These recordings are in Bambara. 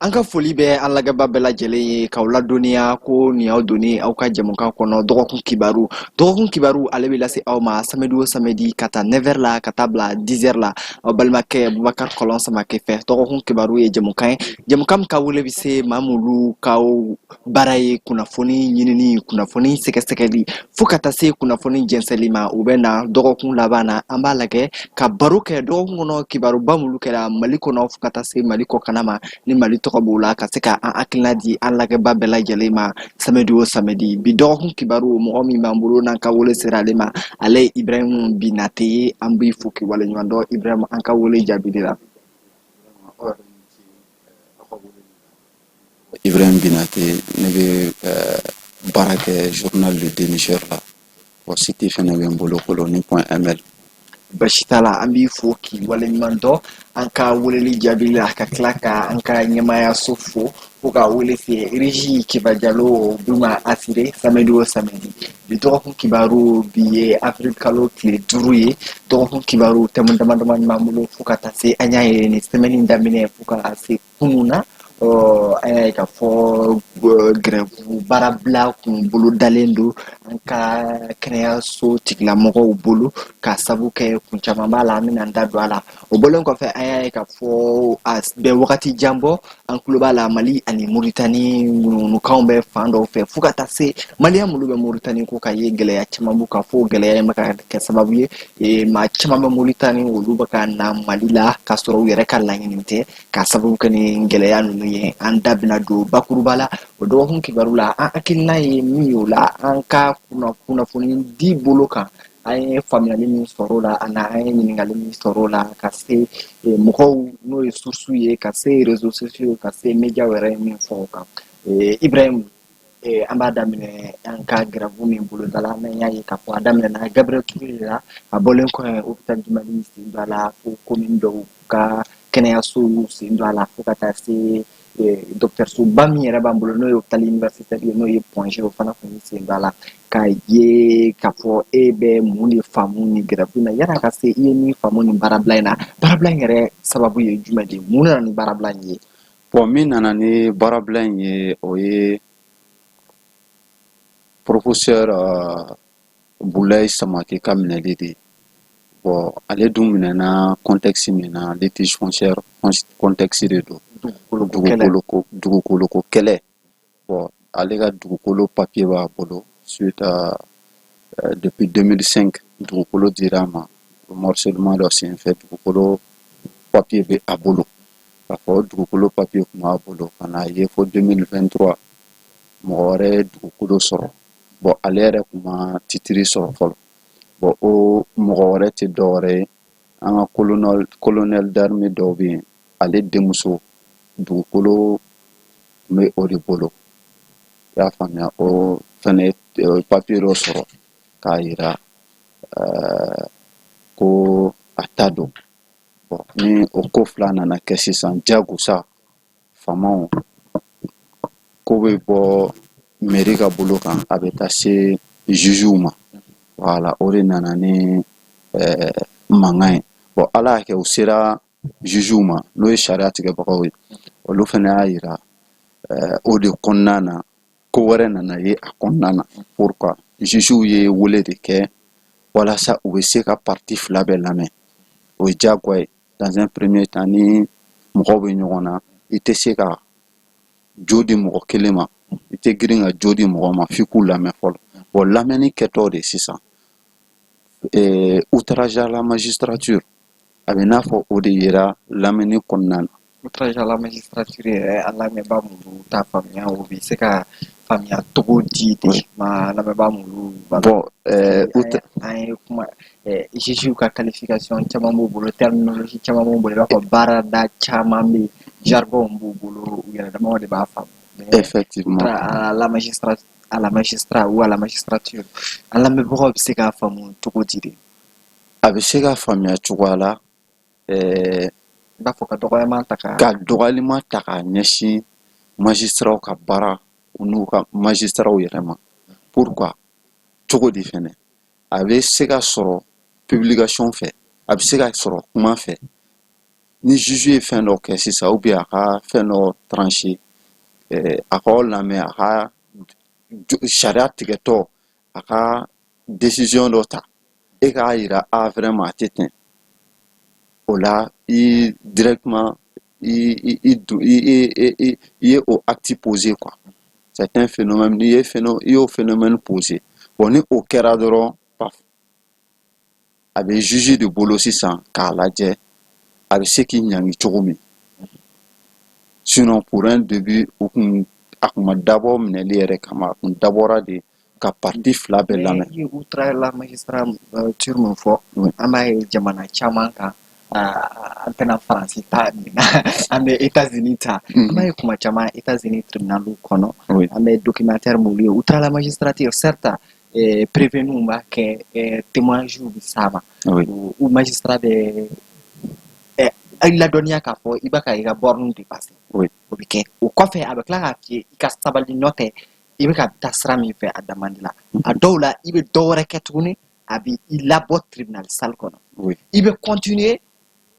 An ka foli bɛ an lagɛba bɛɛ lajɛlen ye k'aw ladɔnniya ko nin y'aw donnen aw ka jɛmukan kɔnɔ dɔgɔkun kibaru. Dɔgɔkun kibaru ale bɛ lase aw ma samedi o samedi ka taa 9h la ka taa bila 10h la, aw balimakɛ Bubakari Kɔlɔn Samakɛ fɛ. Dɔgɔkun kibaru ye jɛmukan ye, jɛmukan min ka wele bɛ se maa minnu ka baara ye kunnafoni ɲinini, kunnafoni sɛgɛsɛgɛli, fo ka taa se kunnafoni jɛnsɛnli ma. U bɛ na dɔgɔkun laban na, an b'a lajɛ ka baro kɛ dɔgɔkun kɔnɔ kibaruba minnu kɛra Mali kɔnɔ fo ka taa se Mali kɔkanna ma, ni Mali tɔgɔ b'o la, ka se ka an hakilina di an lagɛba bɛɛ lajɛlen ma samedi o samedi. Bi dɔgɔkun kibaru, mɔgɔ min b'an bolo n'an ka wele sera ale ma, ale ye Ibrahimu Binate ye. An b'i fo k'i waleɲuman dɔn, Ibrahimu, an ka wele jaabili la. Ibrahim Binate, ne bɛ baara kɛ journal Le Dénicheur la. Bon, site fɛnɛ bɛ n bolo, koloni.ml. Basi t'a la, an b'i fo k'i waleɲuman dɔn an ka weleli jaabili la, ka tila ka an ka ɲɛmaayaso fo fo ka wele se Régie Kiba Jalo Buma assuré samedi o samedi. Bi dɔgɔkun kibaru, bi ye avril kalo tile 5 ye. Dɔgɔkun kibaru, thème dama damani b'an bolo fo ka taa se an y'a ye nin semaine daminɛ fo ka se kunun na, an y'a ye k'a fɔ grève baarabila kun bolo dalen don an ka kɛnɛyaso tigilamɔgɔw bolo, ka sabu kɛ kun caman b'a la, an bɛna an da don a la. O bɔlen kɔfɛ, an y'a ye k'a fɔ a bɛ wagati jan bɔ, an tulo b'a la, Mali ani Moritani ŋunuŋunukanw bɛ fan dɔw fɛ, fo ka taa se Maliyɛn minnu bɛ Moritani ko ka ye gɛlɛya caman b'u kan, fo gɛlɛya in bɛ ka kɛ sababu ye maa caman bɛ Moritani, olu bɛ ka na Mali la k'a sɔrɔ u yɛrɛ ka laɲini tɛ, ka sababu kɛ ni gɛlɛya ninnu ye. An da bɛna don bakuruba la o dɔgɔkun kibaru la, an hakilina ye min ye o la, an ka kunnafoni di bolo kan, an ye faamuyali min sɔrɔ o la, ani an ye ɲininkali min sɔrɔ o la, ka se mɔgɔw n'o ye source ye, ka se réseaux sociaux, ka se médiaw yɛrɛ ye min fɔ o kan. Ibrahim, an b'a daminɛ an ka grève min bolodala, n'an y'a ye k'a fɔ a daminɛna Gabriel Touré de la, a bɔlen kɔfɛ hôpital du Mali sen don a la, fo commune dɔw ka kɛnɛyasow sen don a la, fo ka taa se dɔgɔtɔrɔsoba min yɛrɛ b'an bolo, n'o ye hôpital universitaire ye, n'o ye Point G, o fana tun sen don a la. K'a ye k'a fɔ e bɛ mun de faamu ni grève in na, yan'a ka se i ye min faamu nin baarabila in na, baarabila in yɛrɛ sababu ye jumɛn de ye, mun nana ni baarabila in ye? Bon, min nana ni baarabila in ye, o ye professeur Bulayi Samake ka minɛli de ye. Bon, ale dun minɛna contexte min na, litige foncière contexte de don, dugukoloko kɛlɛ. Bon, ale ka dugukolo papier b'a bolo suite à depuis 2005, dugukolo dira a ma morcellement dɔ senfɛ, dugukolo papier bɛ a bolo. K'a fɔ dugukolo papier tun b'a bolo ka n'a ye fo 2023, mɔgɔ wɛrɛ ye dugukolo sɔrɔ. Bon, ale yɛrɛ tun ma titre sɔrɔ fɔlɔ. Bon, o mɔgɔ wɛrɛ tɛ dɔwɛrɛ ye, an ka colonel d'armée dɔw bɛ yen, ale denmuso dugukolo tun bɛ o de bolo. I y'a faamuya, o fɛnɛ ye papier dɔ sɔrɔ k'a yira ko a ta don. Bon, ni o ko fila nana kɛ sisan, jagosa faamaw ko bɛ bɔ mairie ka bolo kan, a bɛ taa se jugew ma. Voilà, o de nana ni mankan ye. Bon, Ala y'a kɛ u sera jugew ma, n'o ye sariya tigɛbagaw ye, olu fana y'a yira o de kɔnɔna na, ko wɛrɛ nana ye a kɔnɔna na. Pourquoi? Jugew ye wele de kɛ walasa u bɛ se ka partie fila bɛɛ lamɛn. O ye diyagoya ye. Dans un premier temps, ni mɔgɔw bɛ ɲɔgɔn na, i tɛ se ka jo di mɔgɔ kelen ma, i tɛ girin ka jo di mɔgɔ ma f'i k'u lamɛn fɔlɔ. Bon, lamɛnni kɛtɔ de sisan, outrage à la magistrature, a bɛ n'a fɔ o de yera lamɛnni kɔnɔna na. Outrage à la magistrature yɛrɛ, an lamɛnbaa minnu t'a faamuya, o bɛ se ka faamuya cogo di de ma lamɛnbaa minnu? Bon, an ye kuma jugew ka qualification caman b'u bolo, terminologie caman b'u bolo, i b'a fɔ baarada caman bɛ yen, jargon b'u bolo, u yɛrɛ damaw de b'a faamu. Effectivement. À la magistrat, à la magistrat ou à la magistrature, an lamɛnbagaw bɛ se k'a faamu cogo di de? A bɛ se ka faamuya cogoya la. I b'a fɔ ka dɔgɔyama ta ka Ka dɔgɔyalima ta k'a ɲɛsin magistraw ka baara n'u ka magistraw yɛrɛ ma. Pourquoi? Cogo di fɛnɛ a bɛ se ka sɔrɔ publication fɛ, a bɛ se ka sɔrɔ kuma fɛ? Ni juge ye fɛn dɔ kɛ sisan, ou bien a ka fɛn dɔ tranché, a k'aw lamɛn, a ka sariya tigɛtɔ, a ka décision dɔ ta, e k'a yira a vraiment a tɛ ten, o la i directement i i i i i i i ye o acte posé quoi. C'est un phénomène, n'i ye phénomène, i y'o phénomène posé. Bon, ni o kɛra dɔrɔn, paf, a bɛ juge de bolo sisan k'a lajɛ a bɛ se k'i ɲangi cogo min. Sinon, pour un début, o kun a kun ma dabɔ minɛli yɛrɛ kama, a kun dabɔra de ka partie fila bɛɛ lamɛn. I ye outrage à la magistrature min fɔ, an b'a ye jamana caman kan. An tɛna Faransi ta nin na, an bɛ États-Unis ta. An b'a ye kuma caman États-Unis tribunal kɔnɔ, an bɛ documentaire minnu ye, outrage à la magistrature, certes, prévenu b'a kɛ, témoignage bɛ s'a ma, u magistrat bɛ i ladɔnniya k'a fɔ i b'a ka i ka borne dépasser. O bɛ kɛ, o kɔfɛ a bɛ tila k'a f'i ye i ka sabali, n'o tɛ i bɛ ka taa sira min fɛ, a damandi la. A dɔw la, i bɛ dɔ wɛrɛ kɛ tuguni, a bɛ i labɔ tribunal salle kɔnɔ, i bɛ continuer,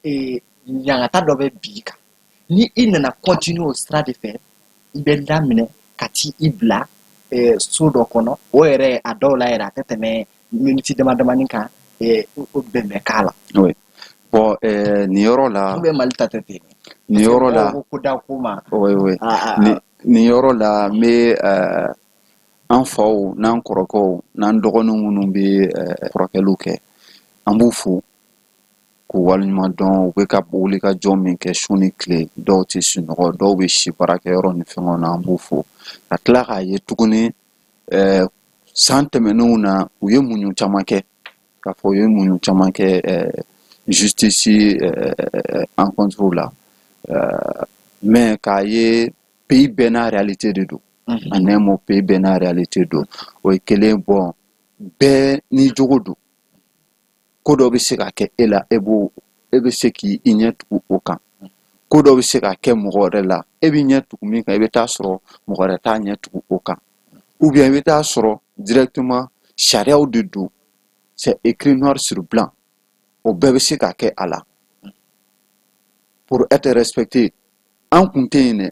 ɲangata dɔ bɛ bin i kan. Ni i nana continuer o sira de fɛ, i bɛ laminɛ ka t'i i bila so dɔ kɔnɔ. O yɛrɛ, a dɔw la yɛrɛ, a tɛ tɛmɛ miniti dama damani kan, o bɛn bɛ k'a la. Oui. Bon, nin yɔrɔ la. Ou bien Mali ta tɛ ten? Nin yɔrɔ la. Ko da ko ma. Oui. Nin yɔrɔ la, n bɛ an faw n'an kɔrɔkɛw n'an dɔgɔninw minnu bɛ furakɛliw kɛ, an b'u fo k'u waleɲuman dɔn. U bɛ ka wuli ka jɔ min kɛ su ni tile, dɔw tɛ sunɔgɔ, dɔw bɛ si baarakɛyɔrɔ ni fɛngɛw na, an b'u fo. Ka tila k'a ye tuguni, san tɛmɛnenw na, u ye muɲu caman kɛ, k'a fɔ u ye muɲu caman kɛ justice encontre la. Mais k'a ye, pays bɛɛ n'a réalité de don. En un mot, pays bɛɛ n'a réalité don, o ye kelen. Bon, bɛɛ n'i jogo don. Ko dɔ bɛ se ka kɛ e la, e b'o e bɛ se k'i ɲɛ tugu o kan. Ko dɔ bɛ se ka kɛ mɔgɔ wɛrɛ la, e b'i ɲɛ tugu min kan, i bɛ taa sɔrɔ mɔgɔ wɛrɛ t'a ɲɛ tugu o kan, ou bien i bɛ taa sɔrɔ directement sariyaw de don, c'est écrit noir sur blanc, o bɛɛ bɛ se ka kɛ a la pour être respecté. An kun tɛ yen dɛ,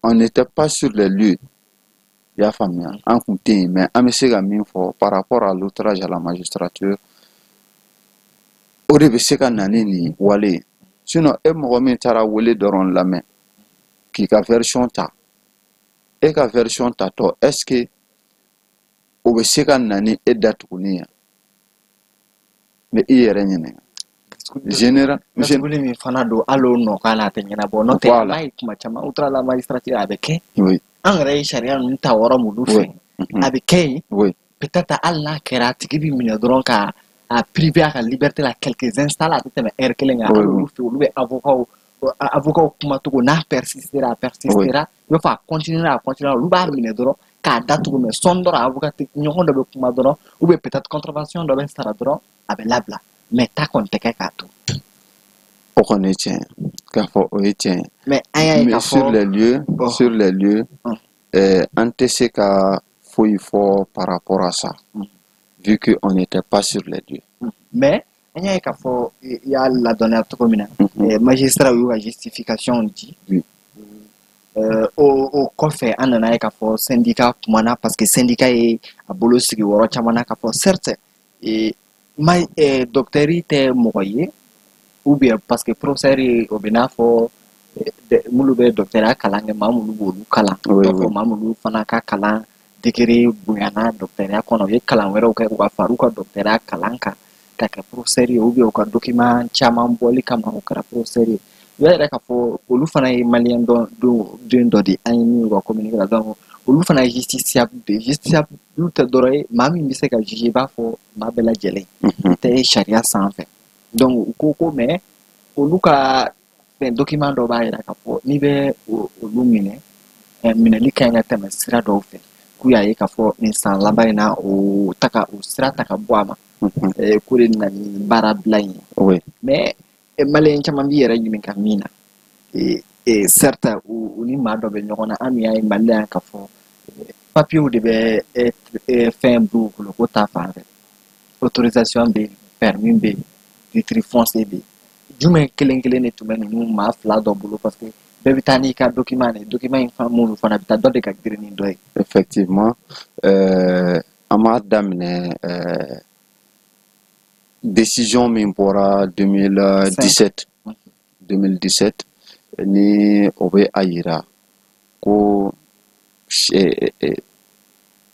on n'était pas sur les lieux, i y'a faamuya, an kun tɛ yen. Mais an bɛ se ka min fɔ par rapport à l'outrage à la magistrature, o de bɛ se ka na ni nin wale ye. Sinon, e mɔgɔ min taara wele dɔrɔn lamɛn k'i ka version ta, e ka version tatɔ, est ce que o bɛ se ka na ni e datuguni ye? N bɛ i yɛrɛ ɲininka. Général. Datuguli min fana don, hali o nɔ k'a la, a tɛ ɲɛnabɔ. N'o tɛ, an b'a ye kuma caman, outrage à la magistrature a bɛ kɛ. An yɛrɛ ye sariya ninnu ta yɔrɔ minnu fɛ, a bɛ kɛ yen. Peut-être hali n'a kɛra, a tigi bɛ minɛ dɔrɔn ka a privé a ka liberté la quelques instants la, a tɛ tɛmɛ heure kelen kan. Hali olu fɛ, olu bɛ avocat kumacogo n'a persistera, a persistera, i b'a fɔ a continuera, a continuera, olu b'a minɛ dɔrɔn k'a datugu. Mais sɔɔni dɔrɔn, avocat ɲɔgɔn dɔ bɛ kuma dɔrɔn, ou bien peut-être contravention dɔ bɛ sara dɔrɔn, a bɛ labila. Mais ta kɔni tɛ kɛ k'a to. O kɔni ye tiɲɛ ye, k'a fɔ o ye tiɲɛ ye. Mais an y'a ye k'a fɔ. Sur les lieux, sur les lieux, an tɛ se ka foyi fɔ par rapport à ça, vu qu'on n'était pas sur les lieux. Mais an y'a ye k'a fɔ, i y'a ladɔnniya cogo min na, magistrat y'u ka justification di. O kɔfɛ, an nana ye k'a fɔ syndicat kumana, parce que syndicat ye a bolo sigi yɔrɔ caman na k'a fɔ certes, ma docteur tɛ mɔgɔ ye, ou bien parce que professeur ye, o bɛ n'a fɔ minnu bɛ docteur kalan kɛ, maa minnu b'olu kalan, donc maa minnu fana ka kalan degré bonyana docteur kɔnɔ, u ye kalan wɛrɛw kɛ u ka far'u ka docteur kalan kan ka kɛ professeur ye, ou bien u ka document caman bɔli kama u kɛra professeur ye. I b'a yɛrɛ k'a fɔ olu fana ye maliyɛn dɔ den dɔ de an ye min y'u ka communiqué la. Donc olu fana ye justiciable de justiciable tɛ dɔrɔn ye, maa min bɛ se ka juger i b'a fɔ maa bɛɛ lajɛlen tɛ sariya sanfɛ. Donc u ko ko mais olu ka fɛn document dɔ b'a jira k'a fɔ n'i bɛ olu minɛ, minɛli ka ɲi ka tɛmɛ sira dɔw fɛ, k'u y'a ye k'a fɔ nin san laban in na, o ta ka o sira ta ka bɔ a ma, k'o de nana ni baara bila in ye. Mais maliyɛn caman b'i yɛrɛ ɲininka min na, certes, u ni maa dɔ bɛ ɲɔgɔn na. An dun y'a ye Mali la yan k'a fɔ papiyew de bɛ fɛn dugukolo ko ta fan fɛ, autorisation bɛ yen, permis bɛ yen, titre foncier bɛ yen. Jumɛn kelen kelen de tun bɛ ninnu maa fila dɔ bolo? Parce que bɛɛ bɛ taa n'i ka document de ye, document in fana minnu fana bɛ taa dɔ de ka girin ni dɔ ye. Effectivement, an b'a daminɛ décision min bɔra 2017, 2017, ni o bɛ a yira ko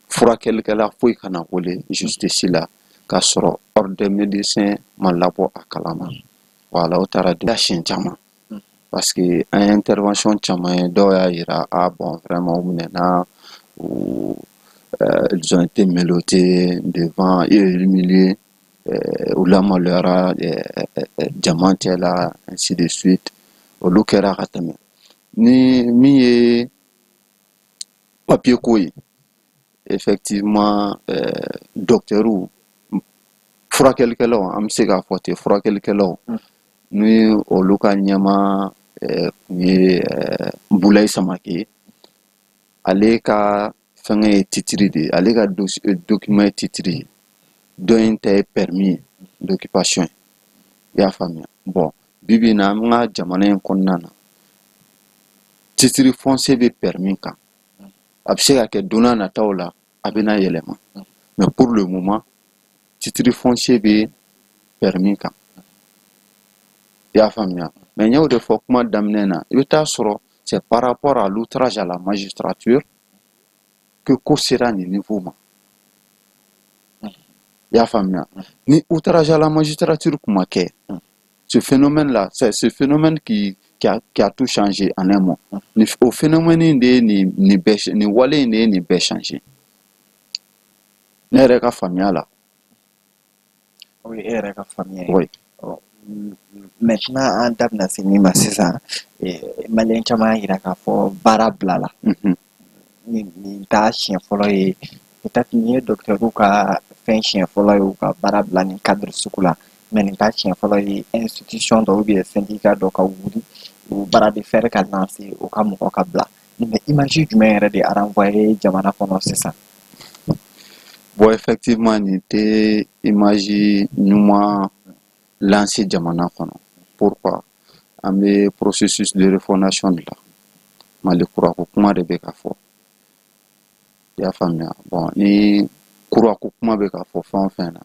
furakɛlikɛla foyi kana wele justice la k'a sɔrɔ ordre des médecins ma labɔ a kalama. Voilà, o taara siɲɛ caman, parce que an ye intervention caman ye, dɔw y'a yira, ah bon, vraiment, u minɛna, u ils ont été menottés devant et humiliés, u lamaloyara jama cɛ la, ainsi de suite. Olu kɛra ka tɛmɛ. Ni min ye papier ko ye, effectivement, docteurw, furakɛlikɛlaw, an bɛ se k'a fɔ ten, furakɛlikɛlaw, ni olu ka ɲɛma kun ye Bulayi Samake ye, ale ka fɛngɛ ye titre de ye, ale ka document ye titre ye, dɔ in ta ye permis d'occupation ye. I y'a faamuya? Bon, bi bi in na, an ka jamana in kɔnɔna na, titre foncier bɛ permis kan. A bɛ se ka kɛ don n'a nataw la a bɛna yɛlɛma, mais pour le moment, titre foncier bɛ permis kan. I y'a faamuya? Mais n y'o de fɔ kuma daminɛ na, i bɛ taa sɔrɔ c'est par rapport à l'outrage à la magistrature que ko sera nin niveau ma. I y'a faamuya? Ni outrage à la magistrature kun ma kɛ, ce phénomène là, c'est ce phénomène qui a tout changé en un mot. Ni o phénomène in de ye nin bɛɛ, nin wale in de ye nin bɛɛ changé, ne yɛrɛ ka faamuya la. O ye e yɛrɛ ka faamuya ye. Oui. Maintenant, an da bɛna se min ma sisan, maliyɛn caman y'a yira k'a fɔ baara bila la. Nin t'a siɲɛ fɔlɔ ye, peut-être nin ye docteur ka fɛn siɲɛ fɔlɔ ye u ka baara bila nin cadre sugu la, mais nin t'a siɲɛ fɔlɔ ye institution dɔ ou bien syndicat dɔ ka wuli u bras de fer ka lancer u ka mɔgɔ ka bila. Nin bɛ image jumɛn yɛrɛ de renvoyer jamana kɔnɔ sisan? Bon, effectivement, nin tɛ image ɲuman lancer jamana kɔnɔ. Pourquoi? An bɛ processus de refondation de la, Mali kura ko kuma de bɛ ka fɔ. I y'a faamuya? Bon, ni kura ko kuma bɛ ka fɔ fɛn o fɛn na,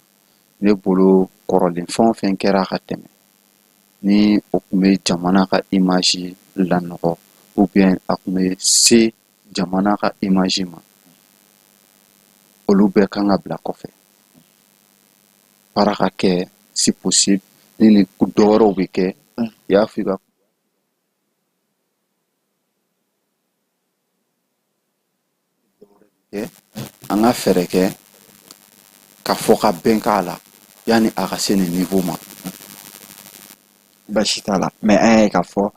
ne bolo, kɔrɔlen fɛn o fɛn kɛra ka tɛmɛ, ni o tun bɛ jamana ka image lanɔgɔ ou bien a tun bɛ se jamana ka image ma, olu bɛɛ kan ka bila kɔfɛ. Baara ka kɛ, si possible, ni dɔ wɛrɛw bɛ kɛ, i y'a fɔ i ka kɛ, an ka fɛɛrɛ kɛ ka fɔ ka bɛn k'a la yanni a ka se nin niveau ma. Basi t'a la, mais an y'a ye k'a fɔ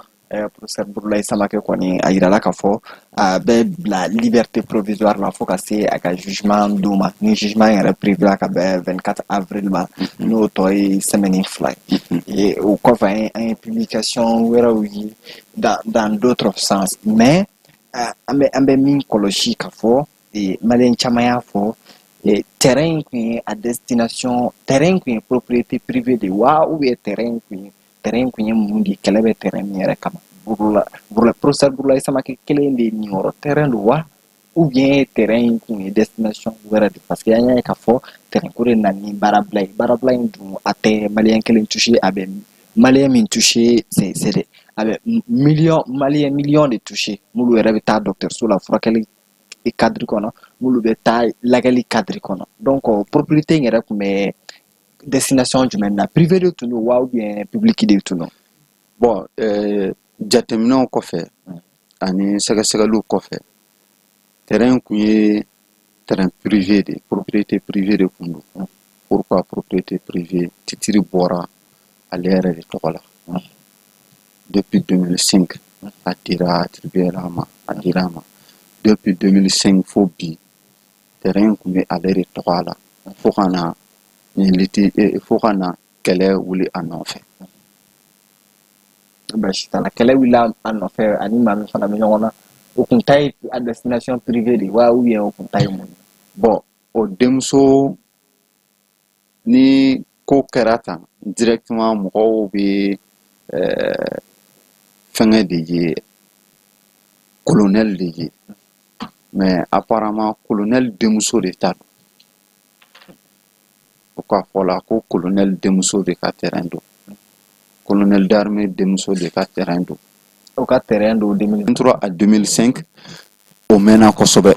professeur Burulayi Samakɛ kɔni, a yirala k'a fɔ a bɛ bila liberté provisoire la fo ka se a ka jugement don ma, ni jugement yɛrɛ prévu la ka bɛn 24 avril ma, n'o tɔ ye semaine 2 ye. O kɔfɛ, an ye publication wɛrɛw ye dans d'autres sens, mais an bɛ min kɔlɔsi k'a fɔ, maliyɛn caman y'a fɔ, terrain in kun ye a destination, terrain kun ye propriété privée de wa, ou bien terrain kun ye mun de ye? Kɛlɛ bɛ terrain min yɛrɛ kama, Burula Burula professeur Burulayi Samakɛ kelen de niyɔrɔ terrain don wa, ou bien terrain in kun ye destination wɛrɛ de? Parce que an y'a ye k'a fɔ terrain ko de nana ni baarabila ye. Baarabila in dun, a tɛ maliyɛn kelen touché, a bɛ maliyɛn min touché, c'est a bɛ miliyɔn, maliyɛn miliyɔn de touché, minnu yɛrɛ bɛ taa dɔgɔtɔrɔso la furakɛli cadre kɔnɔ, minnu bɛ taa lajɛli cadre kɔnɔ. Donc propriété in yɛrɛ tun bɛ destination jumɛn na? Privé de tun don wa, ou bien public de tun don? Bon, jateminɛw kɔfɛ ani sɛgɛsɛgɛliw kɔfɛ, terrain kun ye terrain privé de, propriété privée de kun don. Pourquoi propriété privée? Titre bɔra ale yɛrɛ de tɔgɔ la depuis 2005, a dira, attribué a ma, a dira a ma depuis 2005 fo bi. Terrain kun bɛ ale de tɔgɔ la fo ka na nin liti, fo ka na kɛlɛ wuli a nɔfɛ. Basi t'a la. Kɛlɛ wulila a nɔfɛ, ani maa min fana bɛ ɲɔgɔn na, o kun ta ye a destination privée de wa, ou bien o kun ta ye mun ye? Bon, o denmuso ni ko kɛra tan, directement mɔgɔw bɛ fɛngɛ de ye, colonel de ye, mais apparemment colonel denmuso de ta don. O ka fɔ la ko colonel denmuso de ka terrain don, colonel d'armée denmuso de ka terrain don. O ka terrain don 2003 à 2005, o mɛnna kosɛbɛ,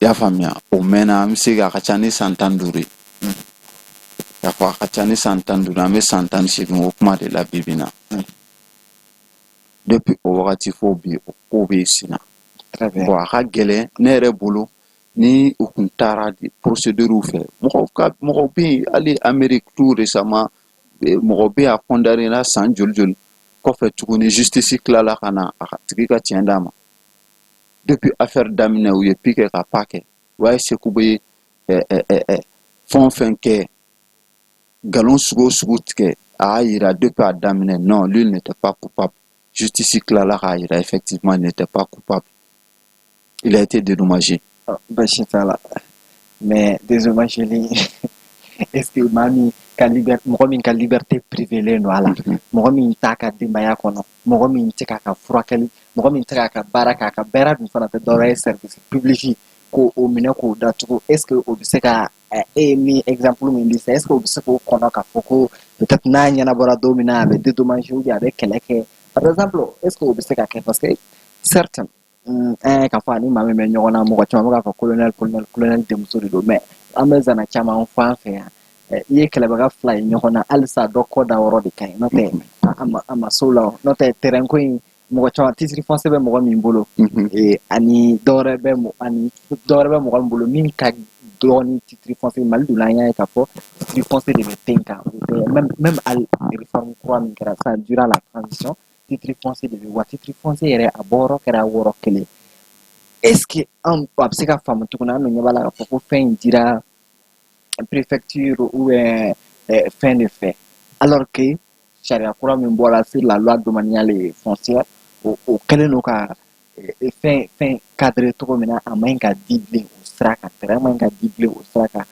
i y'a faamuya. O mɛnna, an bɛ se a ka ca ni san 15 ye, k'a fɔ a ka ca ni san 15, an bɛ san 18 o kuma de la bi bi in na. Depuis o wagati fo bi, o ko bɛ sen na. Bon, a ka gɛlɛn ne yɛrɛ bolo ni u kun taara procédure fɛ. Mɔgɔw ka mɔgɔw bɛ yen, hali Amérique tout récemment, mɔgɔ bɛ yen, a condamné la san joli joli kɔfɛ tuguni, justice tilala ka na a tigi ka tiɲɛ d'a ma. Depuis affaire daminɛ, u ye pi kɛ ka pa kɛ, u y'a essayer k'u bɛ fɛn o fɛn kɛ, nkalon sugu o sugu tigɛ, a y'a yira depuis a daminɛ, non, lui n'était pas coupable. Justice tilala k'a yira, effectivement, il n'était pas coupable, il a été dédommagé. Basi t'a la, mais dédommagé, est-ce que maa min ka liberté, mɔgɔ min ka liberté privélen don a la, mɔgɔ min t'a ka denbaya kɔnɔ, mɔgɔ min tɛ k'a ka furakɛli, mɔgɔ min tɛ k'a ka baara k'a ka baara dun fana tɛ dɔwɛrɛ ye service public, k'o o minɛ k'o datugu, est-ce que o bɛ se ka, e ye min exemple min di sisan, est-ce que o bɛ se k'o kɔnɔ k'a fɔ ko peut-être n'a ɲɛnabɔra don min na, a bɛ dédommager ou bien a bɛ kɛlɛ kɛ, par exemple? Est-ce que o bɛ se ka kɛ? Parce que certes, an ye k'a fɔ ani maa min bɛ ɲɔgɔn na, mɔgɔ caman bɛ k'a fɔ colonel, colonel, colonel denmuso de don, mais an bɛ zana caman fɔ an fɛ yan. I ye kɛlɛbaga fila ye ɲɔgɔn na, halisa dɔ kɔ da yɔrɔ de ka ɲi, n'o tɛ a ma s'o la. N'o tɛ, terrain ko in, mɔgɔ caman, titre foncier bɛ mɔgɔ min bolo, ani dɔwɛrɛ bɛ mɔgɔ min bolo min ka dɔgɔ ni titre foncier. Mali dun la, an y'a ye k'a fɔ titre foncier de bɛ ten kan, o tɛ même hali réforme kura min kɛra sisan durant la transition, titre foncier de bɛ wa titre foncier yɛrɛ, a bɔyɔrɔ kɛra wɔɔrɔ kelen. Est-ce que an a bɛ se ka faamu tuguni? An dun ɲɛ b'a la k'a fɔ ko fɛn in dira préfecture ou bien fɛn de fɛ, alors que sariya kura min bɔra sur la loi domaniale et foncière, o kɛlen don ka fɛn cadré cogo min na, a man ɲi ka di bilen o sira kan, terrain man ɲi ka di bilen o sira kan.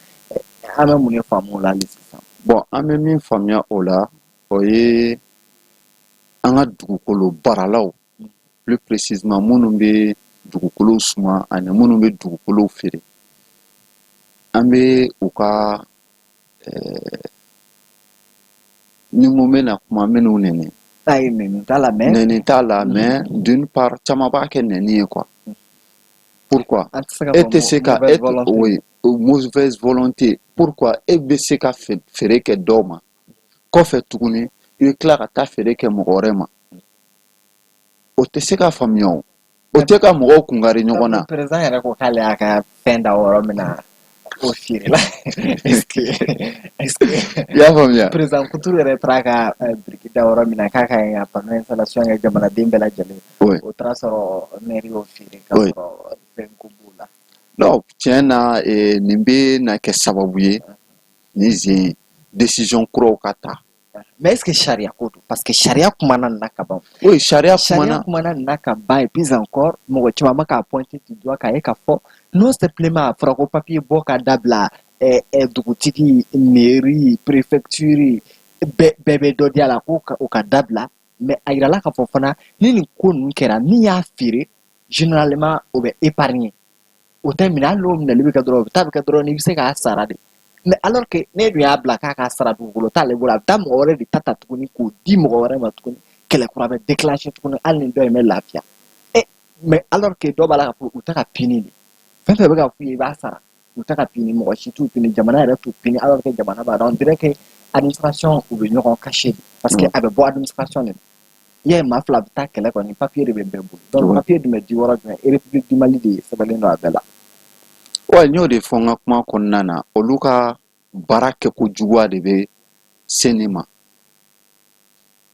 An bɛ mun de faamu o la hali sisan? Bon, an bɛ min faamuya o la, o ye an ka dugukolo baaralaw, plus précisément minnu bɛ dugukolo suma ani minnu bɛ dugukolo feere, an bɛ u ka, ni n ko n bɛna kuma minnu nɛni. Ayi, nɛni t'a la, mais Nɛni t'a la, mais d'une part, caman b'a kɛ nɛni ye quoi. Pourquoi e tɛ se ka e, oui, mauvaise volonté. Pourquoi e bɛ se ka feere kɛ dɔw ma, kɔfɛ tuguni i bɛ tila ka taa feere kɛ mɔgɔ wɛrɛ ma? O tɛ se ka faamuya, o o tɛ ka mɔgɔw kungari ɲɔgɔn na. Président yɛrɛ ko k'ale y'a ka fɛn da yɔrɔ min na, o feerela. Est-ce que I y'a faamuya? Président Kuturu yɛrɛ taara ka biriki da yɔrɔ min na k'a ka ɲi ka panneau installation kɛ jamanaden bɛɛ lajɛlen, o taara sɔrɔ maire y'o feere k'a sɔrɔ fɛn ko b'o la. Non, tiɲɛ na, nin bɛ na kɛ sababu ye nin sen décision kuraw ka ta. Mais est-ce que sariya ko don? Parce que sariya kumana nin na ka ban. Oui, sariya kumana. Sariya kumana nin na ka ban. Et puis encore, mɔgɔ caman bɛ k'a pointer du doigt k'a ye k'a fɔ non simplement a fɔra ko papier bɔ ka dabila, dugutigi, mairie, préfecture, bɛɛ bɛɛ bɛ dɔ di a la ko o ka dabila, mais a yirala k'a fɔ fana ni nin ko ninnu kɛra, min y'a feere, généralement o bɛ épargner, o tɛ minɛ. Hali n'o minɛli bɛ kɛ dɔrɔn, o bɛ taa bɛ kɛ dɔrɔn n'i bɛ se k'a sara de. Mais alors que ne dun y'a bila k'a ka sara, dugukolo t'ale bolo, a bɛ taa mɔgɔ wɛrɛ de ta ta tuguni k'o di mɔgɔ wɛrɛ ma tuguni, kɛlɛ kura bɛ déclencher tuguni, hali ni dɔ in bɛ lafiya. Mais alors que dɔw b'a la k'a fɔ u tɛ ka pini de, fɛn fɛn bɛ ka f'u ye i b'a sara, u tɛ ka pini, mɔgɔ si t'u pini, jamana yɛrɛ t'u pini, alors que jamana b'a dɔn. On dirait que administration, u bɛ ɲɔgɔn cacher de, parce que a bɛ bɔ administration de la. I y'a ye, maa fila bɛ taa kɛlɛ kɔni, papier de bɛ bɛɛ bolo. Donc papier dun bɛ di yɔrɔ jumɛn? République du Mali de sɛbɛnlen don a bɛɛ la. Wa n y'o de fɔ n ka kuma kɔnɔna na, olu ka baara kɛko juguya de bɛ se nin ma.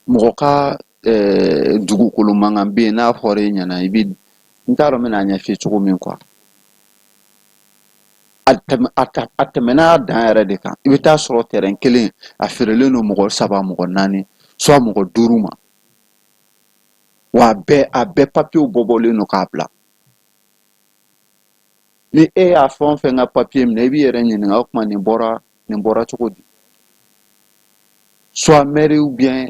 Mɔgɔ ka dugukolo mankan bɛ yen, n'a fɔra e ɲɛna, i bɛ, n t'a dɔn n bɛna ɲɛf'i ye cogo min quoi. A tɛmɛna a dan yɛrɛ de kan. I bɛ taa sɔrɔ terrain kelen, a feerelen don mɔgɔ saba, mɔgɔ naani, soit mɔgɔ duuru ma, wa a bɛɛ papiyew bɔbɔlen don k'a bila. Ni e y'a fɛn o fɛn ka papiye minɛ, i b'i yɛrɛ ɲininka, o tuma nin bɔra cogo di? Soit Soit maire ou bien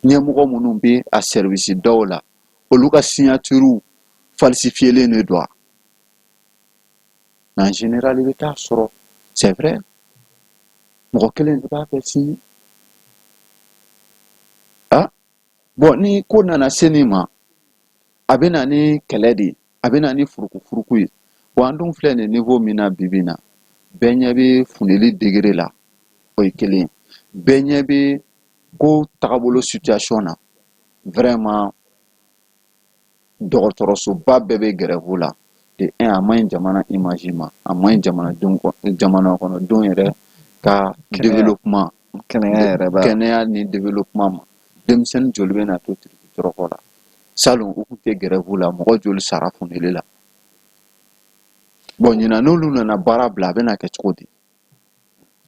ɲɛmɔgɔ minnu bɛ a service dɔw la, olu ka signature falsifiélen de don wa? Mais en général, i bɛ taa sɔrɔ, c'est vrai, mɔgɔ kelen de b'a bɛɛ signer. Ah bon, ni ko nana se nin ma, a bɛ na ni kɛlɛ de ye, a bɛ na ni furukufuruku ye. Bon, an dun filɛ nin niveau min na bi bi in na, bɛɛ ɲɛ bɛ funteni degré la, o ye kelen ye. Bɛɛ ɲɛ bɛ ko tagabolo situation na. Vraiment, dɔgɔtɔrɔsoba bɛɛ bɛ grève la. De un, a man ɲi jamana image ma, a man ɲi jamanadenw, jamana kɔnɔdenw yɛrɛ ka développement, kɛnɛya yɛrɛ b'a kɛnɛya ni développement ma. Denmisɛnnin joli bɛ na to tɔrɔkɔ la? Salon, u tun tɛ grève la, mɔgɔ joli sara funteni la? Bon, ɲinan n'olu nana baara bila, a bɛna kɛ cogo di?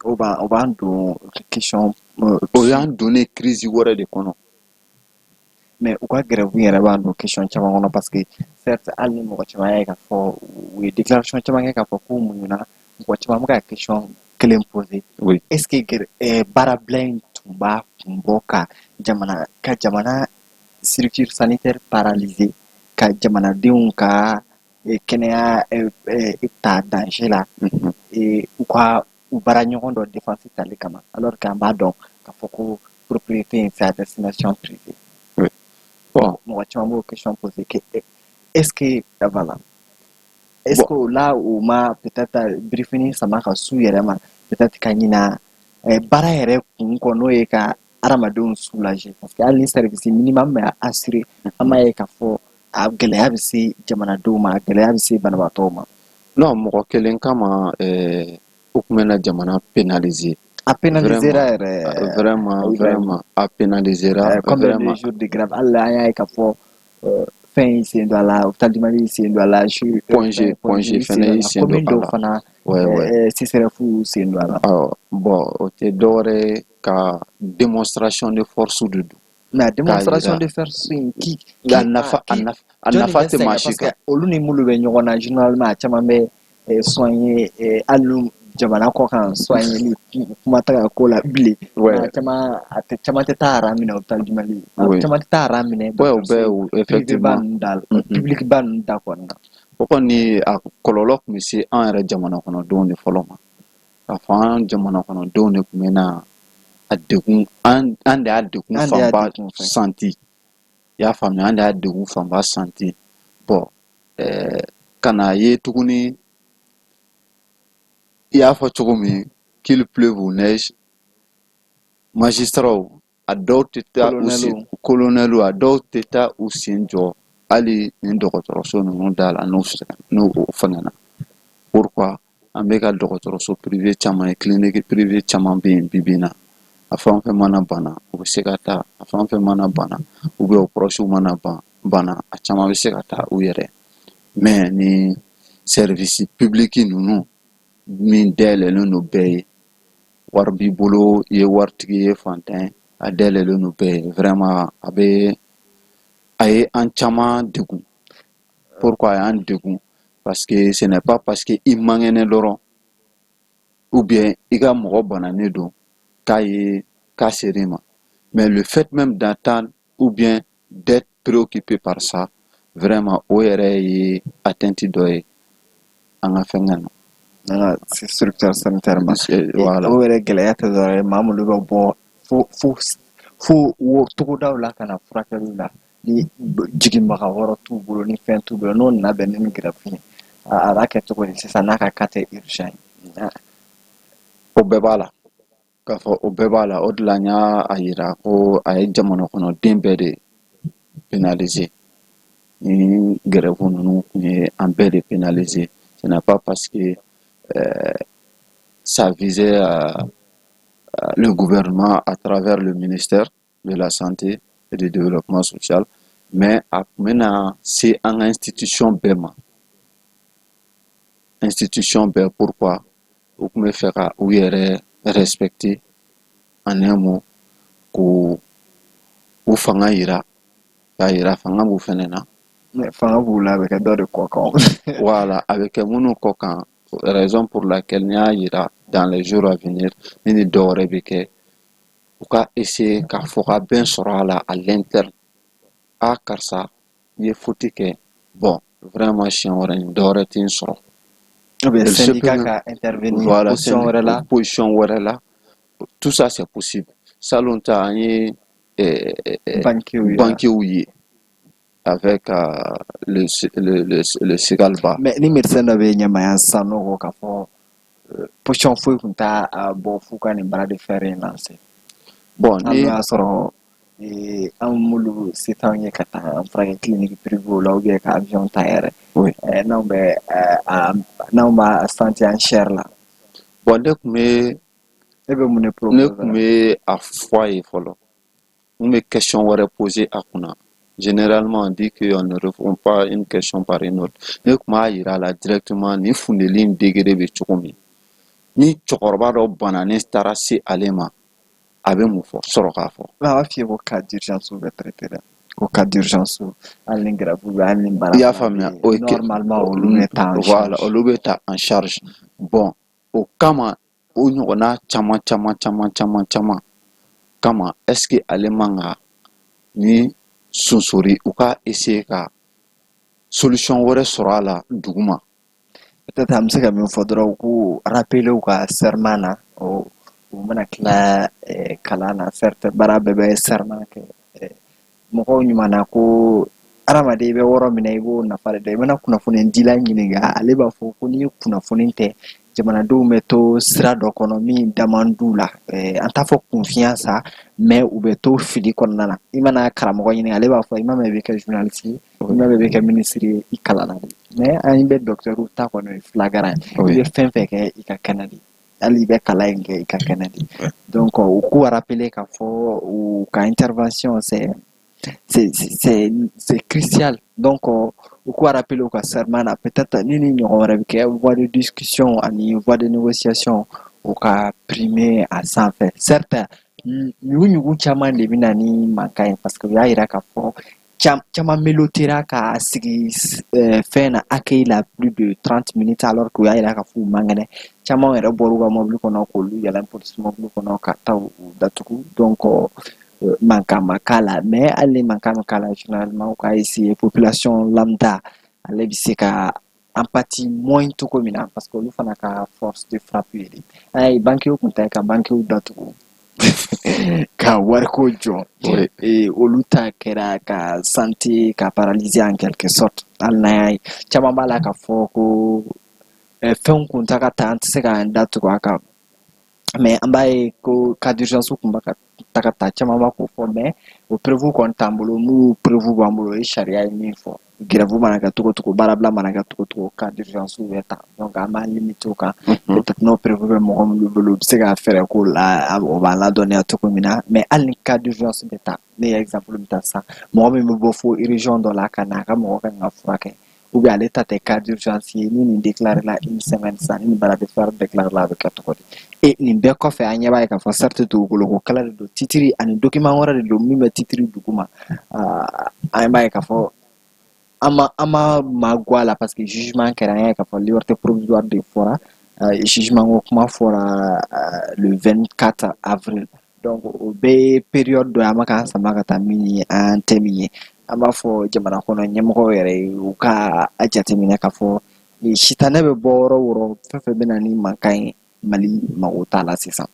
O b'an don question. O y'an donnen crise wɛrɛ de kɔnɔ. Mais u ka grève yɛrɛ b'an don question caman kɔnɔ, parce que certes, hali ni mɔgɔ caman y'a ye k'a fɔ u ye déclaration caman kɛ k'a fɔ k'u muɲuna, mɔgɔ caman bɛ ka question kelen poser: est ce que baarabila in tun b'a kun bɔ ka jamana structure sanitaire paralyser, ka jamanadenw ka kɛnɛya ta danger la, u ka u baara ɲɔgɔn dɔ défense tali kama, alors qu'an b'a dɔn k'a fɔ ko propriété in, c'est à destination privée? Oui. Bon. Mɔgɔ caman b'o question poser que est-ce que, voilà, est-ce que là u ma peut-être birifini sama ka s'u yɛrɛ ma, peut-être ka ɲina baara yɛrɛ kun kɔ, n'o ye ka hadamadenw soulager? Parce que hali ni service minimum bɛ assurer, an b'a ye k'a fɔ a gɛlɛya bɛ se jamanadenw ma, a gɛlɛya bɛ se banabaatɔw ma. Non, mɔgɔ kelen kama, u tun bɛna jamana pénaliser. A pénalisera yɛrɛ. Vraiment, vraiment, a pénalisera. Combien de jours de grève? Hali an y'a ye k'a fɔ fɛn y'i sen don a la, hôpital du Mali y'i sen don a la. Point G, Point G fɛnɛ y'i sen don a la. Commune dɔw fana, CSRéf sen don a la. Awɔ, bon, o tɛ dɔwɛrɛ ye ka démonstration de force de don. Mais a démonstration de force in, qui a nafa, a nafa, a nafa tɛ maa si kan. Olu ni minnu bɛ ɲɔgɔn na, généralement a caman bɛ soigner, hali jamana kɔ kan soigner kuma tɛ ka ko la bilen. A caman, a tɛ, caman tɛ taa rang minɛ hôpital du Mali, caman tɛ taa rang minɛ. Ouais, o bɛɛ, effectivement. Ba ninnu da, public ba ninnu da kɔni na. O kɔni, a kɔlɔlɔ tun bɛ se an yɛrɛ jamana kɔnɔdenw de fɔlɔ ma. K'a fɔ an jamana kɔnɔdenw de tun bɛ na a degun, an de y'a degun fanba santi. I y'a faamuya, an de y'a degun fanba santi. Bon, ka na ye tuguni, i y'a fɔ cogo min, qu'il pleuve ou neige, magistrats, a dɔw tɛ taa u sen, colonels, a dɔw tɛ taa u sen jɔ hali nin dɔgɔtɔrɔso ninnu da la n'u n'u fɛngɛnna. Pourquoi? An bɛ ka dɔgɔtɔrɔso privé caman ye, clinique privé caman bɛ yen bi bi in na. A fɛn o fɛn mana bana, u bɛ se ka taa. A fɛn o fɛn mana bana, ou bien o proches mana ban bana, a caman bɛ se ka taa u yɛrɛ. Mais ni service public ninnu min dayɛlɛlen don bɛɛ ye, wari b'i bolo, i ye waritigi ye, fantan ye, a dayɛlɛlen don bɛɛ ye, vraiment, a bɛ a ye an caman degun. Pourquoi a y'an degun? Parce que ce n'est pas parce que i man kɛnɛ dɔrɔn, ou bien i ka mɔgɔ bananen don, k'a ye k'a ser'i ma. Mais le fait même d'attendre ou bien d'être préoccupé par ça, vraiment, o yɛrɛ ye atteinte dɔ ye an ka fɛnkɛ na. An ka structure sanitaire ma. Voilà. O yɛrɛ gɛlɛya tɛ dɔwɛrɛ ye, maa minnu bɛ bɔ fo fo fo wo togodaw la ka na furakɛliw la, ni jiginbaga wɛrɛ t'u bolo, ni fɛn t'u bolo, n'o nana bɛn ni grève ye, a b'a kɛ cogo di sisan n'a ka cas tɛ urgent ye? O bɛɛ b'a la, k'a fɔ o bɛɛ b'a la. O de la n y'a a yira ko a ye jamana kɔnɔden bɛɛ de pénaliser. Ni grève ninnu tun ye an bɛɛ de pénaliser. Ce n'est pas parce que ça visait le gouvernement à travers le ministère de la Santé et du Développement social, mais a tun bɛna se an ka institution bɛɛ ma, institution bɛɛ. Pourquoi? U tun bɛ fɛ ka u yɛrɛ respecter, en un mot, k'u u fanga yira, k'a yira fanga b'u fɛnɛ na. Fanga b'u la, a bɛ kɛ dɔ de kɔ kan. Voilà, a bɛ kɛ minnu kɔ kan, raison pour laquelle n y'a yira, dans les jours à venir, ni dɔ wɛrɛ bɛ kɛ. U ka essayer ka fɔ ka bɛn sɔrɔ a la à l'interne. A karisa, i ye faute kɛ, bon, vraiment, siɲɛ wɛrɛ nin dɔwɛrɛ tɛ n sɔrɔ. Ou bien syndicat ka intervenir, voilà, position wɛrɛ la. Position wɛrɛ la, tout ça, c'est possible. Salon ta, an ye banquiers ye avec le Segalba. Mais ni médecin dɔ bɛ ɲɛmaya sisan, n'o ko k'a fɔ position foyi tun t'a bɔ f'u ka nin bras de fer in lancer. Bon, ni y'a sɔrɔ anw m'olu se t'anw ye ka taa an furakɛ clinique privée la ou bien ka avion ta yɛrɛ. N'anw bɛ n'anw b'a sentir en chair la. Bon, ne tun bɛ E bɛ mun de ne proposer? Tun bɛ a fɔ a ye fɔlɔ, n bɛ question wɛrɛ poser a kunna. Généralement, on dit qu'on ne répond pas une question par une autre. Ne tun b'a yira a la directement ni funteni in degré bɛ cogo min. Ni cɛkɔrɔba dɔ bananen taara se ale ma, a bɛ mun fɔ sɔrɔ k'a fɔ? A b'a f'i ye ko cas d'urgence bɛ traiter dɛ, ko cas d'urgence, hali ni grève bɛ, hali ni baara I y'a faamuya, o ye normalement olu bɛ ta en voilà, charge. Olu bɛ ta en charge. Bon, o kama, o ɲɔgɔnna caman caman caman caman caman kama, est ce que ale man ka ni sonsori, u ka essayer ka solution wɛrɛ sɔrɔ a la duguma? Peut-être an bɛ se ka min fɔ dɔrɔn, k'u rappeler u ka serment na. O u mana tila kalan na, certes, baara bɛɛ bɛ serment kɛ. Mɔgɔw ɲuman na ko hadamaden, i bɛ yɔrɔ min na, i b'o nafa de dɔn. I mana kunnafoni dila ɲininka, ale b'a fɔ ko n'i ye kunnafoni tɛ, jamanadenw bɛ to sira dɔ kɔnɔ min da man d'u la. An t'a fɔ kunfiya sa, mais u bɛ to fili kɔnɔna na. I mana karamɔgɔ ɲininka, ale b'a fɔ i ma mɛn i bɛ kɛ journaliste ye, i ma mɛn i bɛ kɛ ministre ye, i kalanna de. Mais an bɛ docteur ta kɔni, ye flagrant ye. I bɛ fɛn fɛn kɛ, i ka kɛnɛ de, hali i bɛ kalan in kɛ, i ka kɛnɛ de. Donc u k'u rappeler k'a fɔ u ka intervention, c'est crucial. Donc u k'u rappeler u ka serment na. Peut-être ni ɲɔgɔn wɛrɛ bɛ kɛ, voie de discussion ani voie de négociation, u ka primer a sanfɛ. Certes, ɲugu-ɲugu caman de bɛ na ni mankan ye, parce que u y'a yira k'a fɔ caman melotera ka sigi fɛn na, accueil la, plus de 30 minutes, alors que u y'a yira k'a fɔ u man kɛnɛ. Caman yɛrɛ bɔr'u ka mobili kɔnɔ k'olu yɛlɛn polisi mobili kɔnɔ ka taa u datugu. Donc mankan ma k'a la, mais hali ni mankan ma k'a la, généralement u ka essayer population lambda ale bɛ se ka empathie moins cogo min na, parce que olu fana ka force de frappe ye de. An y'a ye banques kun ta ye ka banques datugu ka wariko jɔ. Olu ta kɛra ka santé ka paralyser en quelque sorte. Hali n'an y'a ye caman b'a la k'a fɔ ko fɛnw kun ta ka ta, an tɛ se k'an da tugu a kan, mais an b'a ye ko cas d'urgence kun bɛ ka taga ta, caman b'a k'o fɔ, mais o preuve kɔni t'an bolo. N'u preuve b'an bolo, o ye sariya ye min fɔ, grève mana kɛ cogo cogo, baarabila mana kɛ cogo cogo, cas d'urgence bɛ ta. Donc an b'an limiter o kan. Peut-être n'o preuve bɛ mɔgɔ minnu bolo, u bɛ se ka fɛɛrɛ k'o la, o b'an ladɔnniya cogo min na. Mais hali ni cas d'urgence bɛ ta, ne ye exemple min ta sisan, mɔgɔ min bɛ bɔ fo région dɔ la ka na, a ka mɔgɔ kan ka furakɛ, ou bien ale ta tɛ cas d'urgence ye, ni nin déclaré la une semaine sisan, ni nin bras de fer déclaré la, a bɛ kɛ cogo di? E nin bɛɛ kɔfɛ, an ɲɛ b'a ye k'a fɔ certes dugukolo ko kɛlɛ de don, titre ani document wɛrɛ de don min bɛ titre duguma. An b'a ye k'a fɔ an ma maa guwa a la, parce que jugement kɛra. An y'a ye k'a fɔ liberté provisoire de fɔra, jugement ko kuma fɔra le 24 avril. Donc o bɛɛ ye période dɔ ye an bɛ k'an sama ka taa min ye, an tɛ min ye. An b'a fɔ jamana kɔnɔ ɲɛmɔgɔw yɛrɛ ye, u ka a jateminɛ k'a fɔ sitanɛ bɛ bɔ yɔrɔ o yɔrɔ, fɛn fɛn bɛ na ni mankan ye, Mali mago t'a la sisan.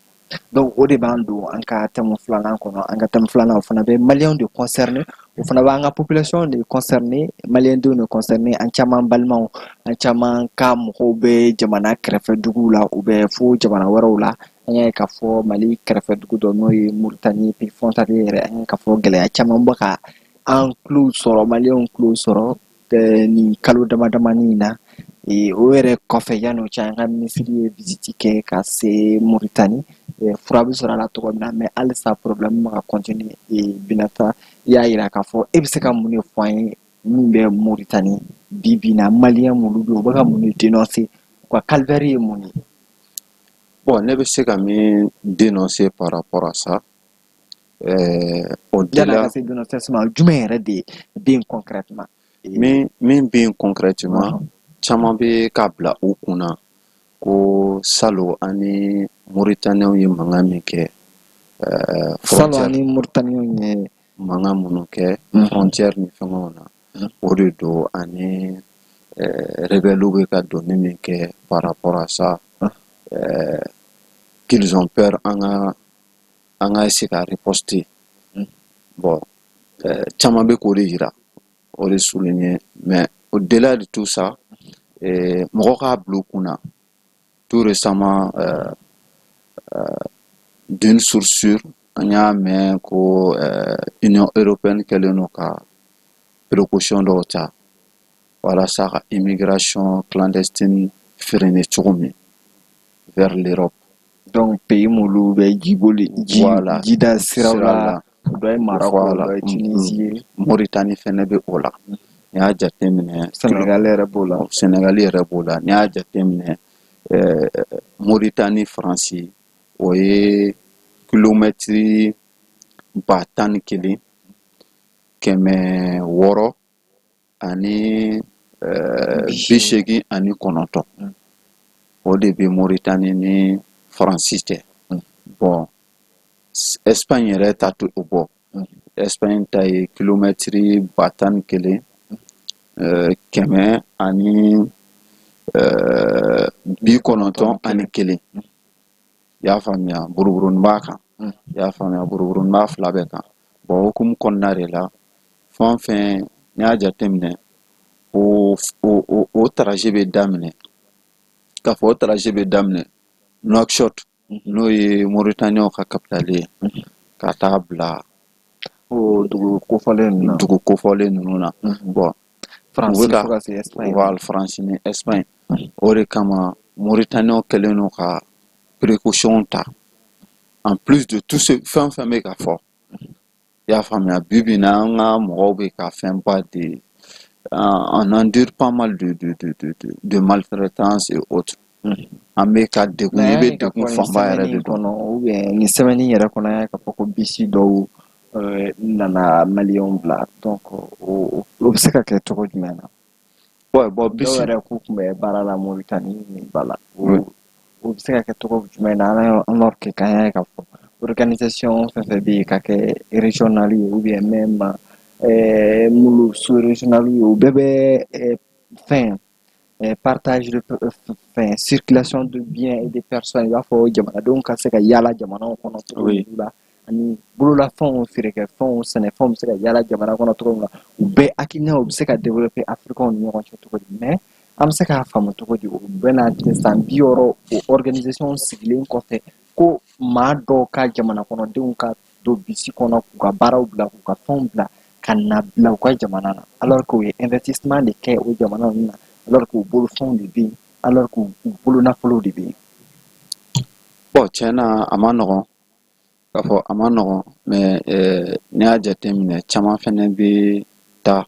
Donc o de b'an don an ka thème filanan kɔnɔ. An ka thème filanan, o fana bɛ maliyɛnw de concerner, o fana b'an ka population de concerner, maliyɛndenw de concerner. An caman balimaw, an caman ka mɔgɔw bɛ jamana kɛrɛfɛ duguw la, u bɛ fo jamana wɛrɛw la. An y'a ye k'a fɔ Mali kɛrɛfɛ dugu dɔ, n'o ye Muritani, pays frontalier yɛrɛ, an y'a ye k'a fɔ gɛlɛya caman bɛ ka an tulo sɔrɔ, maliyɛnw tulo sɔrɔ nin kalo dama damani in na. O yɛrɛ kɔfɛ, yan'o cɛ, an ka minisiri ye visite kɛ ka se Muritani, fura bɛ sɔrɔ a la cogo min na, mais halisa problème bɛ ka continuer. Binata, i y'a yira k'a fɔ e bɛ se ka mun de fɔ an ye min bɛ Muritani bi bi in na? Maliyɛn minnu bɛ yen, u bɛ ka mun de dénoncer? U ka calvaire ye mun ye? Bon, ne bɛ se ka min dénoncer par rapport à ça, Yan'a au-delà ka se dénonciation ma, jumɛn yɛrɛ de bɛ yen concrètement? Min bɛ yen concrètement, caman bɛ k'a bila u kunna ko salon an ni Mauritaniens ye mankan min kɛ. Salon ani Mauritaniens ye mankan minnu kɛ frontière ni fɛngɛw na, o de don. Ani rebelles bɛ ka donni min kɛ par rapport à ça, qu'ils ont peur an ka essayer ka riposter. Bon, caman bɛ k'o de yira, o de souligner. Mais au-delà de tout ça, mɔgɔ k'a bila u kunna, tout récemment, d'une source sûre, an y'a mɛn ko Union européenne kɛlen don ka précaution dɔw ta walasa ka immigration clandestine freiner cogo min vers l'Europe. Donc pays minnu bɛ jiboli ji, voilà, jida siraw la, o dɔ ye Maroc, o dɔ ye Tunisie ye. Mauritanie fɛnɛ bɛ o la. N'i y'a jateminɛ, Sénégal yɛrɛ b'o la. Sénégal yɛrɛ b'o la. N'i y'a jateminɛ, Mauritanie Faransi, o ye kilomɛtiri 11 689, o de bɛ Mauritanie ni Faransi cɛ. Bon, Espagne yɛrɛ ta tɛ o bɔ. Espagne ta ye kilomɛtiri 11 191. I y'a faamuya, buruburunin b'a kan. I y'a faamuya, buruburunin b'a fila bɛɛ kan. Bon, hokumu kɔnɔna de la, fɛn o fɛn n'i y'a jateminɛ, o trajet bɛ daminɛ k'a fɔ o trajet bɛ daminɛ Nouakchott, n'o ye Mauritaniens ka capitale ye, ka taa bila o dugu kofɔlen ninnu na. Dugu kofɔlen ninnu na. Bon, Faransi fo ka se Espagne. Voilà, Faransi ni Espagne. O de kama Mauritaniens kɛlen don ka précaution ta, en plus de tout ce fɛn o fɛn bɛ ka fɔ. I y'a faamuya, bi bi in na, an ka mɔgɔw bɛ ka fɛnba de, on endure pas mal de maltraitance et autres. An bɛ ka degun, i bɛ degun fanba yɛrɛ de dɔn. Kɔnɔ ou bien nin semaine yɛrɛ kɔnɔ, an y'a k'a fɔ ko bisi dɔw nana maliyɛnw bila. Donc o bɛ se ka kɛ cogo jumɛn na? Ouais, bon, dɔw bisi yɛrɛ k'u tun bɛ baara la Mauritanie ni ba la. O bɛ se ka kɛ cogo jumɛn na, alors que k'an y'a ye k'a fɔ organisation fɛn fɛn bɛ yen ka kɛ régional ye ou bien même minnu sous régional ye, u bɛɛ bɛ fɛn partage de fɛn, circulation de biens et de personnes, i b'a fɔ jamanadenw ka se ka yaala jamanaw kɔnɔ cogo min la, ani bololafɛnw, feerekɛfɛnw, sɛnɛfɛnw bɛ se ka yaala jamana kɔnɔ cogo min na, u bɛɛ hakilinaw bɛ se ka développer Africains ni ɲɔgɔn cɛ cogo di? Mais an bɛ se k'a faamu cogo di, o bɛna san 60 o organisation sigilen kɔfɛ, ko maa dɔw ka jamana kɔnɔdenw ka don bisi kɔnɔ k'u ka baaraw bila, k'u ka fɛnw bila, ka na bila u ka jamana na, alors que u ye investissement de kɛ o jamana ninnu na, alors que u bolofɛnw de bɛ yen, alors que u bolo nafolow de bɛ yen? Bon, tiɲɛ na, a ma nɔgɔn k'a fɔ, a ma nɔgɔn. Mais n'i y'a jateminɛ, caman fɛnɛ bɛ taa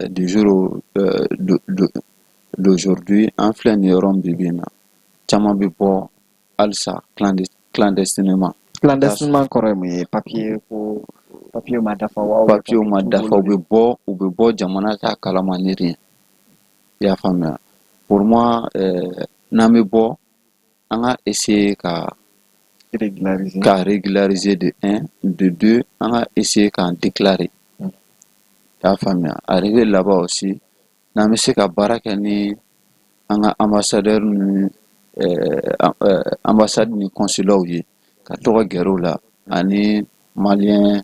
du jour d'aujourd'hui. An filɛ nin yɔrɔ min bi bi in na, caman bɛ bɔ halisa clandestinement. Clandestinement kɔrɔ ye mun ye? Papier ko, papier ma dafa wa? Papier ma dafa, u bɛ bɔ jamana t'a kalama ni rien. I y'a faamuya? Pour moi, n'an bɛ bɔ, an ka essayer ka régulariser. Ka régulariser de un, de deux, an ka essayer k'an déclarer. I y'a faamuya? Arrivé là-bas aussi, n'an bɛ se ka baara kɛ ni an ka ambassadeur ni ambassade ni consulat ye, ka to ka gɛrɛ u la, ani malien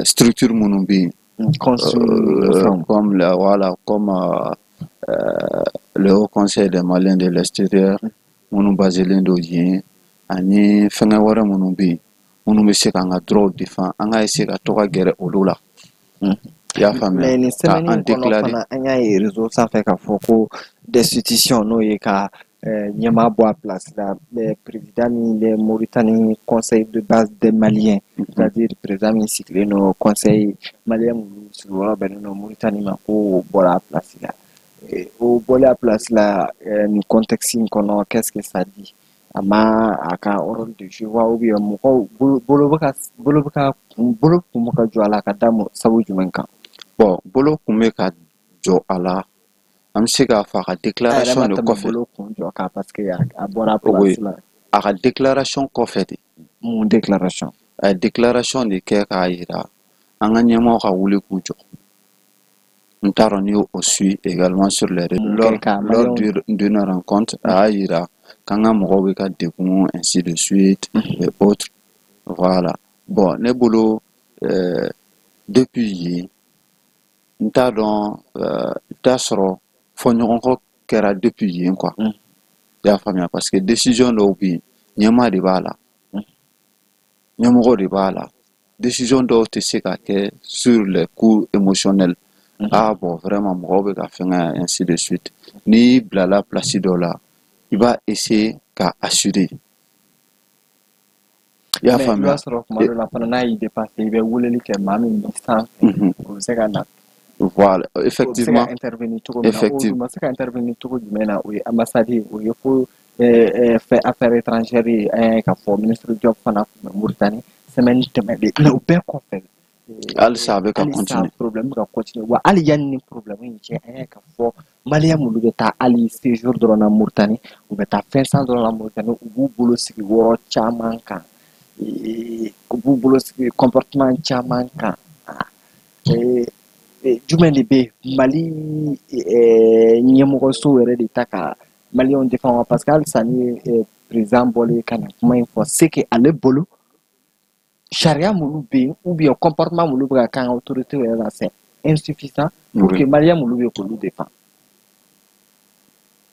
structure minnu bɛ yen, consul, comme la, voilà, comme le Haut Conseil des Maliens de l'extérieur minnu baselen don yen, ani fɛngɛ wɛrɛ minnu bɛ yen, minnu bɛ se k'an ka droits défend, an ka essayer ka to ka gɛrɛ olu la. I y'a faamuya? Mais nin semaine in kɔnɔ fana, an y'a ye réseau sanfɛ k'a fɔ ko destitution, n'o ye ka ɲɛmaa bɔ a place la, président min bɛ Mauritanie, conseil de base des Maliens, c'est-à-dire président min sigilen don conseil malien minnu sigiyɔrɔ bɛnnen don Mauritanie ma, ko o bɔra a place la. O bɔlen a place la nin contexte in kɔnɔ, qu'est-ce que ça dit? A ma a ka rôle de jouer wa, ou bien mɔgɔw bolo bɛ ka bolo bɛ ka bolo kun bɛ ka jɔ a la ka da sabu jumɛn kan? Bon, bolo kun bɛ ka jɔ a la, an bɛ se k'a fɔ a ka déclaration de kɔfɛ. Bolo kun jɔ kan parce que a bɔra place la. A ka déclaration kɔfɛ de. Mun déclaration? A ye déclaration de kɛ k'a yira an ka ɲɛmɔgɔ ka wuli k'u jɔ. N t'a dɔn n'i y'o suit également sur les lors d'une rencontre, a y'a yira k'an ka mɔgɔw bɛ ka degun, ainsi de suite et autres. Voilà. Bon, ne bolo, depuis yen, n t'a dɔn, i t'a sɔrɔ fɔɲɔgɔnkɔ kɛra depuis yen quoi. I y'a faamuya, parce que décision dɔw bɛ yen, ɲɛmaa de b'a la, ɲɛmɔgɔ de b'a la. Décision dɔw tɛ se ka kɛ sur les coups émotionnels. Ah bon, vraiment, mɔgɔw bɛ ka fɛngɛ, ainsi de suite. N'i bilala place dɔ la, i b'a essayer ka assurer. I y'a faamuya. I b'a sɔrɔ kuma dɔ la fana, n'a y'i dépassé, i bɛ weleli kɛ maa min bɛ sanfɛ, o bɛ se ka na. Voilà, effectivement. O bɛ se ka intervenir cogo min na, o ma se ka intervenir cogo jumɛn na? O ye ambassade ye, o ye fo fɛn affaires étrangères ye. An y'a ye k'a fɔ ministre Diop fana tun bɛ Mauritanie semaine tɛmɛnen, mais o bɛɛ kɔfɛ, halisa a bɛ ka continuer. Halisa problème bɛ ka continuer wa. Hali yanni ni problème in cɛ, an y'a ye k'a fɔ malien minnu bɛ taa hali séjour dɔrɔn na Mauritanie, u bɛ taa fɛn san dɔrɔn na Mauritanie, u b'u bolo sigi yɔrɔ caman kan, u b'u bolo sigi comportement caman kan. Jumɛn de bɛ yen? Mali ɲɛmɔgɔso yɛrɛ de ta ka malienw défend wa? Parce que halisa ni président bɔlen ka na kuma in fɔ, c'est que ale bolo sariya minnu bɛ yen ou bien comportement minnu bɛ ka k'an ka autorité yɛrɛ la, c'est insuffisant pour que malien minnu bɛ yen k'olu défend.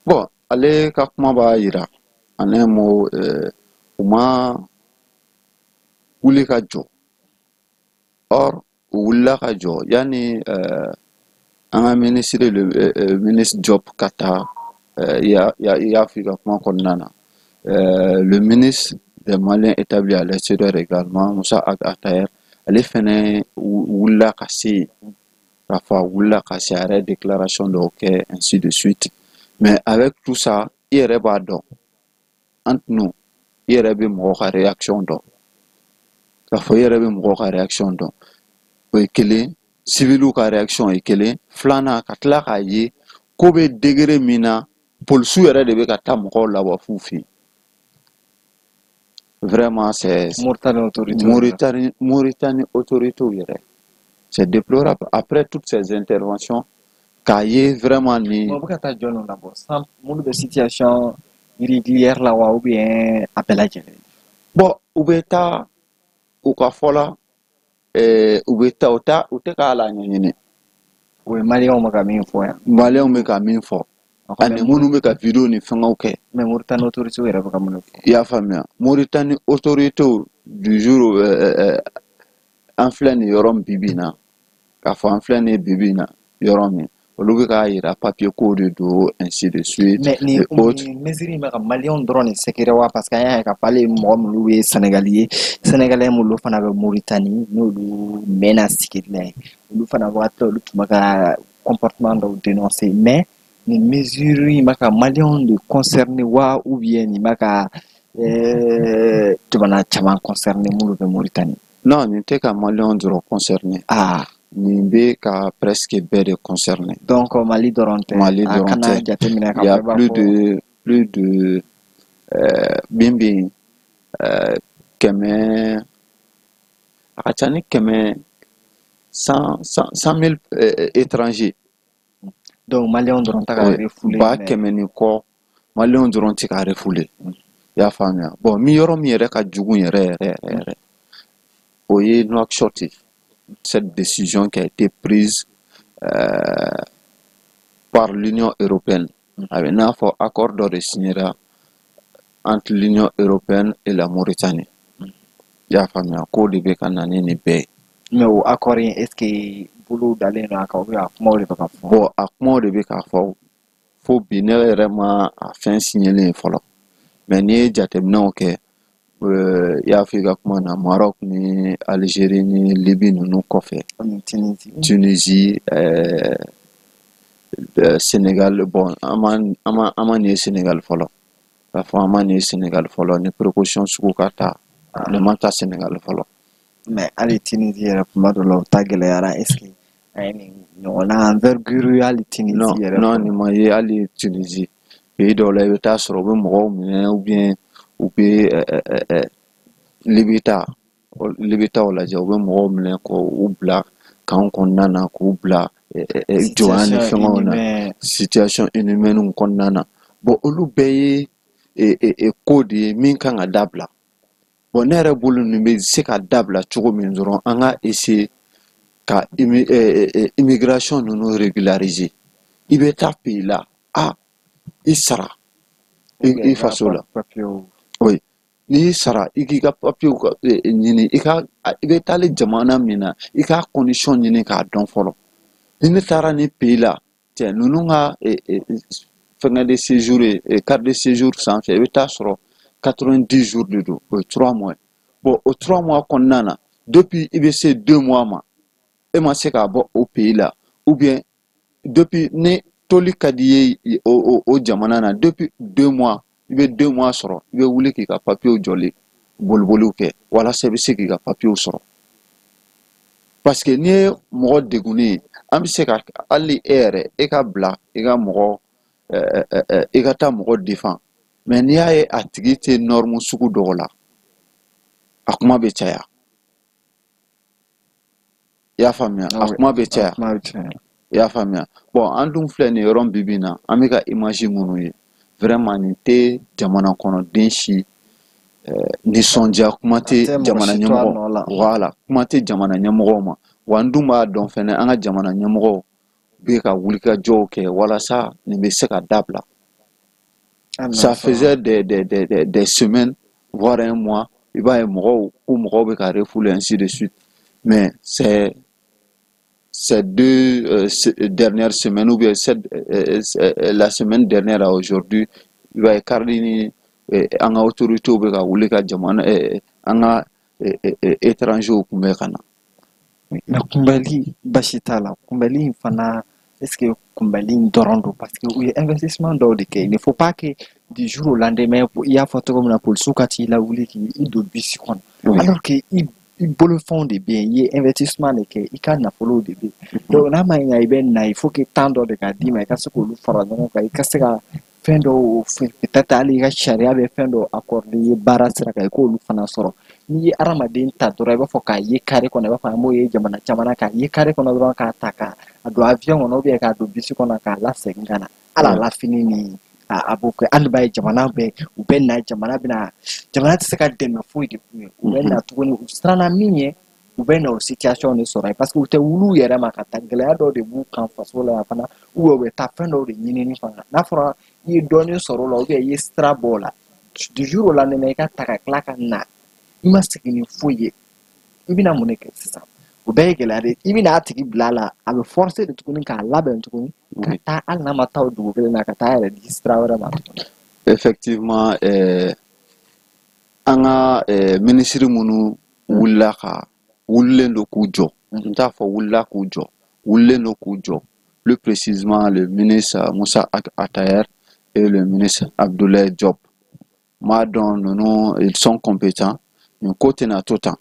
Bon, ale ka kuma b'a yira en un mot, u ma wuli ka jɔ. Or u wulila ka jɔ yanni an ka ministre, le ministre Diop ka taa. I y'a fɔ i ka kuma kɔnɔna na, le ministre des Maliens établis à l'extérieur également, Moussa Ag Attaher, ale fɛnɛ wulila ka se yen, k'a fɔ a wulila ka se, a yɛrɛ déclaration dɔw kɛ, ainsi de suite. Mais avec tout ça, i yɛrɛ b'a dɔn, entre nous, i yɛrɛ bɛ mɔgɔw ka réaction dɔn, k'a fɔ i yɛrɛ bɛ mɔgɔw ka réaction dɔn, o ye kelen. Civiliw ka réaction ye kelen. Filanan, ka tila k'a ye ko bɛ degré min na, polisiw yɛrɛ de bɛ ka taa mɔgɔw labɔ f'u fɛ yen. Vraiment, c'est Mauritanie autorité. Mauritanie, Mauritanie autorité yɛrɛ, c'est déplorable. Après toutes ces interventions, k'a ye vraiment ni O bɛ ka taa jɔn labɔ sans minnu bɛ situation irrégulière la wa, ou bien a bɛɛ lajɛlen? Bon, u bɛ taa, u ka fɔ la, u bɛ taa, u ta, u tɛ k'a la ɲɛɲini. O ye malienw bɛ ka min fɔ yan. Malienw bɛ ka min fɔ ani minnu bɛ ka vidéo ni fɛngɛw kɛ. Mais Mauritanie autorité yɛrɛ bɛ ka mun fɔ? I y'a faamuya, Mauritanie autorité du jour, an filɛ nin yɔrɔ min bi bi in na, k'a fɔ an filɛ nin bi bi in na yɔrɔ min, olu bɛ k'a yira papier ko de don, ainsi de suite. Mais nin nin mesure in bɛ ka malienw dɔrɔn de sɛgɛrɛ wa? Parce que an y'a ye k'a fɔ hali mɔgɔ minnu ye Sénégal ye, Sénégalais minnu fana bɛ Mauritanie, n'olu mɛnna sigili la yen, olu fana wagati la, olu tun bɛ ka comportement dɔw dénoncer. Mais nin mesure in bɛ ka malienw de concerner wa, ou bien nin bɛ ka jamana caman concerner minnu bɛ Mauritanie? Non, nin tɛ ka malienw dɔrɔn concerner. Ah. Nin bɛ ka presque bɛɛ de concerner. Donc Mali dɔrɔn tɛ. Mali dɔrɔn tɛ. Jateminɛ. Il y a plus de min bɛ yen, 100, a ka ca ni 100, 100 000 étrangers. Donc malienw dɔrɔn tɛ ka refoulé. 100 000 ni kɔ, malienw dɔrɔn tɛ ka refoulé. I y'a faamuya. Bon, min yɔrɔ min yɛrɛ ka jugu yɛrɛ yɛrɛ yɛrɛ yɛrɛ, o ye Nouakchott ye. Cette décision qui a été prise par l'Union européenne, a bɛ n'a fɔ accord dɔ de signera entre l'Union européenne et la Mauritanie. I y'a faamuya, k'o de bɛ ka na ni nin bɛɛ ye. Mais o accord in, est ce que bolo dalen don a kan, ou bien a kumaw de bɛ ka fɔ? Bon, a kumaw de bɛ k'a fɔ. Fo bi, ne yɛrɛ ma a fɛn signelen ye fɔlɔ. Mais n'i ye jateminɛw kɛ, i y'a fɔ i ka kuma na, Maroc ni Algérie ni Libye ninnu kɔfɛ, Tunisie, Tunisie, Sénégal. Bon, an ma nin ye Sénégal fɔlɔ, k'a fɔ an ma nin ye Sénégal fɔlɔ, ni précaution sugu ka ta, ne ma taa Sénégal fɔlɔ. Mais hali Tunisie yɛrɛ, kuma dɔ la o ta gɛlɛyara. Est ce que an ye nin ɲɔgɔnna envergure hali Tunisie yɛrɛ? Non, nin ma ye hali Tunisie. Pays dɔw la, i bɛ taa sɔrɔ u bɛ mɔgɔw minɛ ou bien u bɛ Libi ta, Libi taw lajɛ, u bɛ mɔgɔw minɛ k'u bila camp kɔnɔna na, k'u bila jɔnya ni fɛngɛw na, situation inhumaine kɔnɔna na. Bon, olu bɛɛ ye ko de ye min kan ka dabila. Bon, ne yɛrɛ bolo, nin bɛ se ka dabila cogo min dɔrɔn, an ka essayer ka immigration ninnu régulariser. I bɛ taa pays la, a i sara i faso la. Oui, n'i y'i sara, i k'i ka papiyew ɲini, i ka i bɛ taali jamana min na, i ka condition ɲini k'a dɔn fɔlɔ. Ni ne taara nin pays la, cɛ ninnu ka fɛngɛ de séjour ye, carte de séjour sanfɛ, i bɛ taa sɔrɔ 90 jours de don, o ye 3 mois. Bon, o 3 mois kɔnɔna na, depuis i bɛ se 2 mois ma, e ma se k'a bɔ o pays la, ou bien depuis ni toli ka di i ye o jamana na, depuis 2 mois, i bɛ 2 mois sɔrɔ, i bɛ wuli k'i ka papiyew jɔli boliboliw kɛ walasa i bɛ se k'i ka papiyew sɔrɔ. Parce que n'i ye mɔgɔ degunnen ye, an bɛ se ka hali e yɛrɛ, e ka bila i ka mɔgɔ, i ka taa mɔgɔ défend, mais n'i y'a ye a tigi tɛ norme sugu dɔw la, a kuma bɛ caya. I y'a faamuya? A kuma bɛ caya, i y'a faamuya? Bon, an dun filɛ nin yɔrɔ bi bi in na, an bɛ ka image minnu ye, vraiment nin tɛ jamana kɔnɔden si nisɔndiya, kuma tɛ jamana ɲɛmɔgɔ, voilà, kuma tɛ jamana ɲɛmɔgɔw ma. Wa an dun b'a dɔn fɛnɛ, an ka jamana ɲɛmɔgɔw bɛ ka wulikajɔw kɛ walasa nin bɛ se ka dabila. Ça faisait des semaines, voire un mois, i b'a ye mɔgɔw ko mɔgɔw bɛ ka refouler, ainsi de suite. Mais c'est ces deux dernières semaines, ou bien la semaine dernière à aujourd'hui, i b'a ye karili ni an ka autorités bɛ ka wuli ka jamana an ka étrangers kunbɛ ka na. Mais kunbɛli, basi t'a la, kunbɛli in fana, est ce que kunbɛli in dɔrɔn don? Parce que u ye investissement dɔw de kɛ. Il ne faut pas que du jour au lendemain, i y'a fɔ cogo min na, polisiw ka t'i lawuli k'i don bisi kɔnɔ, alors que i bolofɛnw de bɛ yen, i ye investissement de kɛ, i ka nafolow de bɛ yen. Donc n'a ma ɲa i bɛ na, il faut que temps dɔ de ka d'i ma, i ka se k'olu fara ɲɔgɔn kan, i ka se ka fɛn dɔw, peut-être hali i ka sariya bɛ fɛn dɔw accorder i ye baara sira kan, i k'olu fana sɔrɔ. N'i ye hadamaden ta dɔrɔn, i b'a fɔ k'a ye carré kɔnɔ, i b'a fɔ an b'o ye jamana caman na, k'a ye carré kɔnɔ dɔrɔn, k'a ta k'a don avion kɔnɔ, ou bien k'a don bisi kɔnɔ, k'a lasegin ka na, hali a lafini ni a b'o kɛ. Hali b'a ye jamana bɛɛ, u bɛ na, jamana bɛna, jamana tɛ se ka dɛmɛ foyi de k'u ye. U bɛ na tuguni, u siranna min ɲɛ, u bɛ na o situation de sɔrɔ yen, parce que u tɛ wuli u yɛrɛ ma ka taa. Gɛlɛya dɔw de b'u kan faso la yan fana, ou bien u bɛ taa fɛn dɔw de ɲinini fana. N'a fɔra i ye dɔɔnin sɔrɔ o la, ou bien i ye sira bɔ o la, du jour au lendemain i ka ta ka tila ka na, i ma segin ni foyi ye, i bɛna mun de kɛ sisan? O bɛɛ ye gɛlɛya de ye. I bɛna a tigi bila a la, a bɛ forcer de tuguni k'a labɛn tuguni ka taa, hali n'a ma taa o dugu kelen na, ka taa yɛrɛ di sira wɛrɛ ma tuguni. Effectivement, an ka minisiri minnu wulila ka wulilen don k'u jɔ, n t'a fɔ wulila k'u jɔ, wulilen don k'u jɔ, plus précisément le ministre Moussa Attaher et le ministre Abdoulaye Diop, n b'a dɔn ninnu, ils sont compétents. Nin ko tɛna to tan.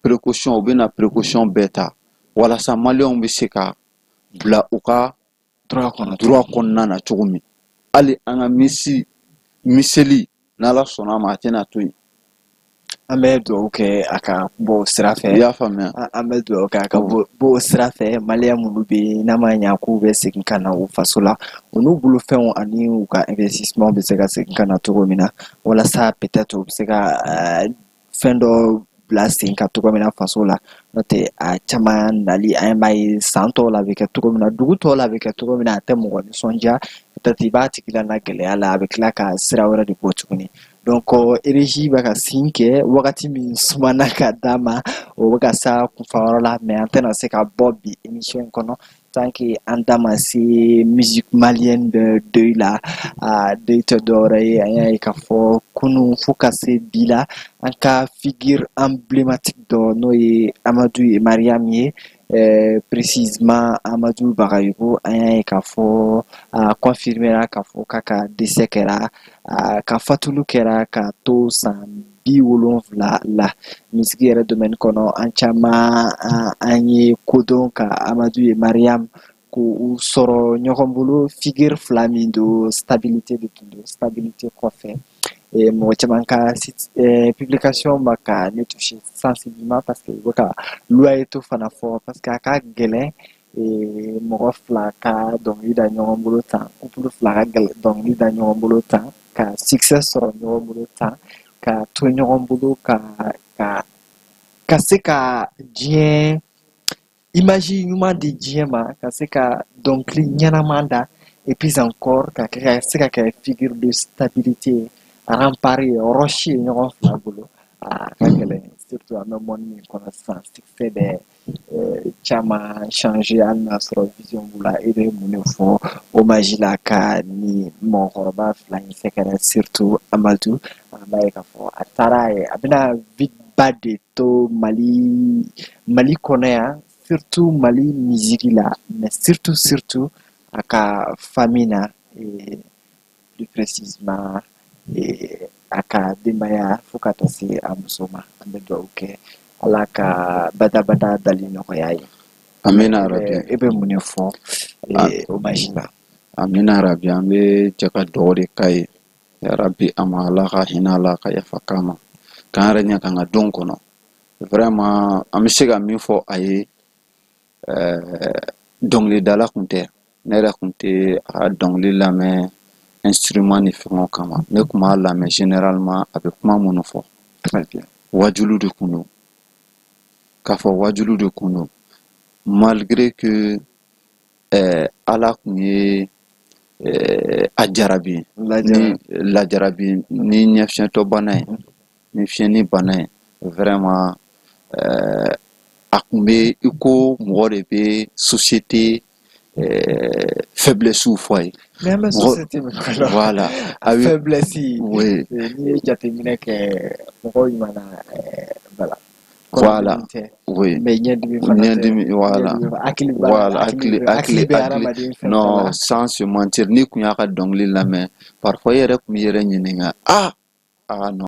Précaution, u bɛna précaution bɛɛ ta walasa maliyɛnw bɛ se ka bila u ka droit kɔnɔ, droit kɔnɔna na cogo min. Hali an ka misi miseli, n'Ala sɔnna a ma, a tɛna to yen. An bɛ dugawu kɛ a ka bɔ o sira fɛ. I y'a faamuya? An bɛ dugawu kɛ a ka bɔ o sira fɛ. Maliyɛn minnu bɛ yen, n'a ma ɲa k'u bɛ segin ka na u faso la, u n'u bolofɛnw ani u ka investissement bɛ se ka segin ka na cogo min na, walasa peut-être u bɛ se ka fɛn dɔ bila sen kan cogo min na faso la. N'o tɛ, a caman nali, an b'a ye san tɔw la a bɛ kɛ cogo min na, dugu tɔw la a bɛ kɛ cogo min na, a tɛ mɔgɔ nisɔndiya. Peut-être i b'a tigi la gɛlɛya la, a bɛ tila ka sira wɛrɛ de bɔ tuguni. Donc régie bɛ ka sin kɛ wagati min sumana ka d'a ma, o bɛ ka s'a kunfayɔrɔ la. Mais an tɛna se ka bɔ bi émission in kɔnɔ tant que an da ma se musique malienne de deuil la. A deuil tɛ dɔwɛrɛ ye, an y'a ye k'a fɔ kunun fo ka se bi la, an ka figure emblématique dɔ, n'o ye Amadou et Mariam ye, précisément Amadou Bagayogo, an y'a ye k'a fɔ a confirmera k'a fɔ k'a ka décès kɛra, a ka fatuli kɛra ka to san 70 la. Musique yɛrɛ domaine kɔnɔ, an caman an ye kodɔn ka Amadou et Mariam k'u sɔrɔ ɲɔgɔn bolo. Figure fila min don, stabilité de tun don. Stabilité kɔfɛ, Mɔgɔ caman ka publication ma ka ne toucher sensiblement, parce que u bɛ ka loyauté fana fɔ, parce que a ka gɛlɛn mɔgɔ fila ka dɔnkili da ɲɔgɔn bolo tan, couple fila ka dɔnkili da ɲɔgɔn bolo tan, ka succès sɔrɔ ɲɔgɔn bolo tan, ka to ɲɔgɔn bolo, ka se ka diɲɛ image ɲuman di diɲɛ ma, ka se ka dɔnkili ɲɛnama da, et puis encore ka se ka kɛ figure de stabilité, rempart ye, roche ye ɲɔgɔn fila bolo. A ka gɛlɛn, surtout an bɛ monde min kɔnɔ sisan, succès bɛ caman changer, hali n'a sɔrɔ vision b'u la. E bɛ mun de fɔ hommage la ka ni mɔgɔkɔrɔba fila in sɛgɛrɛ, surtout Amadu? An b'a ye k'a fɔ a taara ye, a bɛna vide ba de to Mali kɔnɔ yan, surtout Mali musique la, mais surtout surtout a ka famille na, et plus précisément a ka denbaya, fo ka taa se a muso ma. An bɛ dugawu kɛ, Ala ka badabada dali nɔgɔya ye. Amina rabi. E bɛ mun de fɔ hommage la? Amina rabi. An bɛ jɛ ka dugawu de k'a ye, yarabi, a ma Ala ka hinɛ a la, ka yafa k'a ma, k'an yɛrɛ ɲɛ k'an ka don kɔnɔ. Vraiment, an bɛ se ka min fɔ a ye, dɔnkilidala kun tɛ. Ne yɛrɛ kun tɛ a ka dɔnkili lamɛn instrument ni fɛngɛw kama. Ne kun b'a lamɛn généralement, a bɛ kuma minnu fɔ. Très bien. Wajulu de kun don, k'a fɔ wajulu de kun don, malgré que Ala kun ye a jarabi ni lajarabi ni ɲɛfiyɛntɔ bana ye, ni fiyɛnni bana ye. Vraiment, a kun bɛ i ko mɔgɔ de bɛ société faiblesse fɔ a ye. Mais an bɛ société min kɔnɔ, voilà, a faiblesse, oui. N'i ye jateminɛ kɛ, mɔgɔw ɲuman, voilà. Voilà, oui. Mais ɲɛdimi fana tɛ. Ɲɛdimi, voilà. Hakili. Voilà, hakili, hakili bɛ hadamaden fɛn. Non, sans se mentir, n'i kun y'a ka dɔnkili lamɛn, parfois i yɛrɛ kun b'i yɛrɛ ɲininka: ah ah non.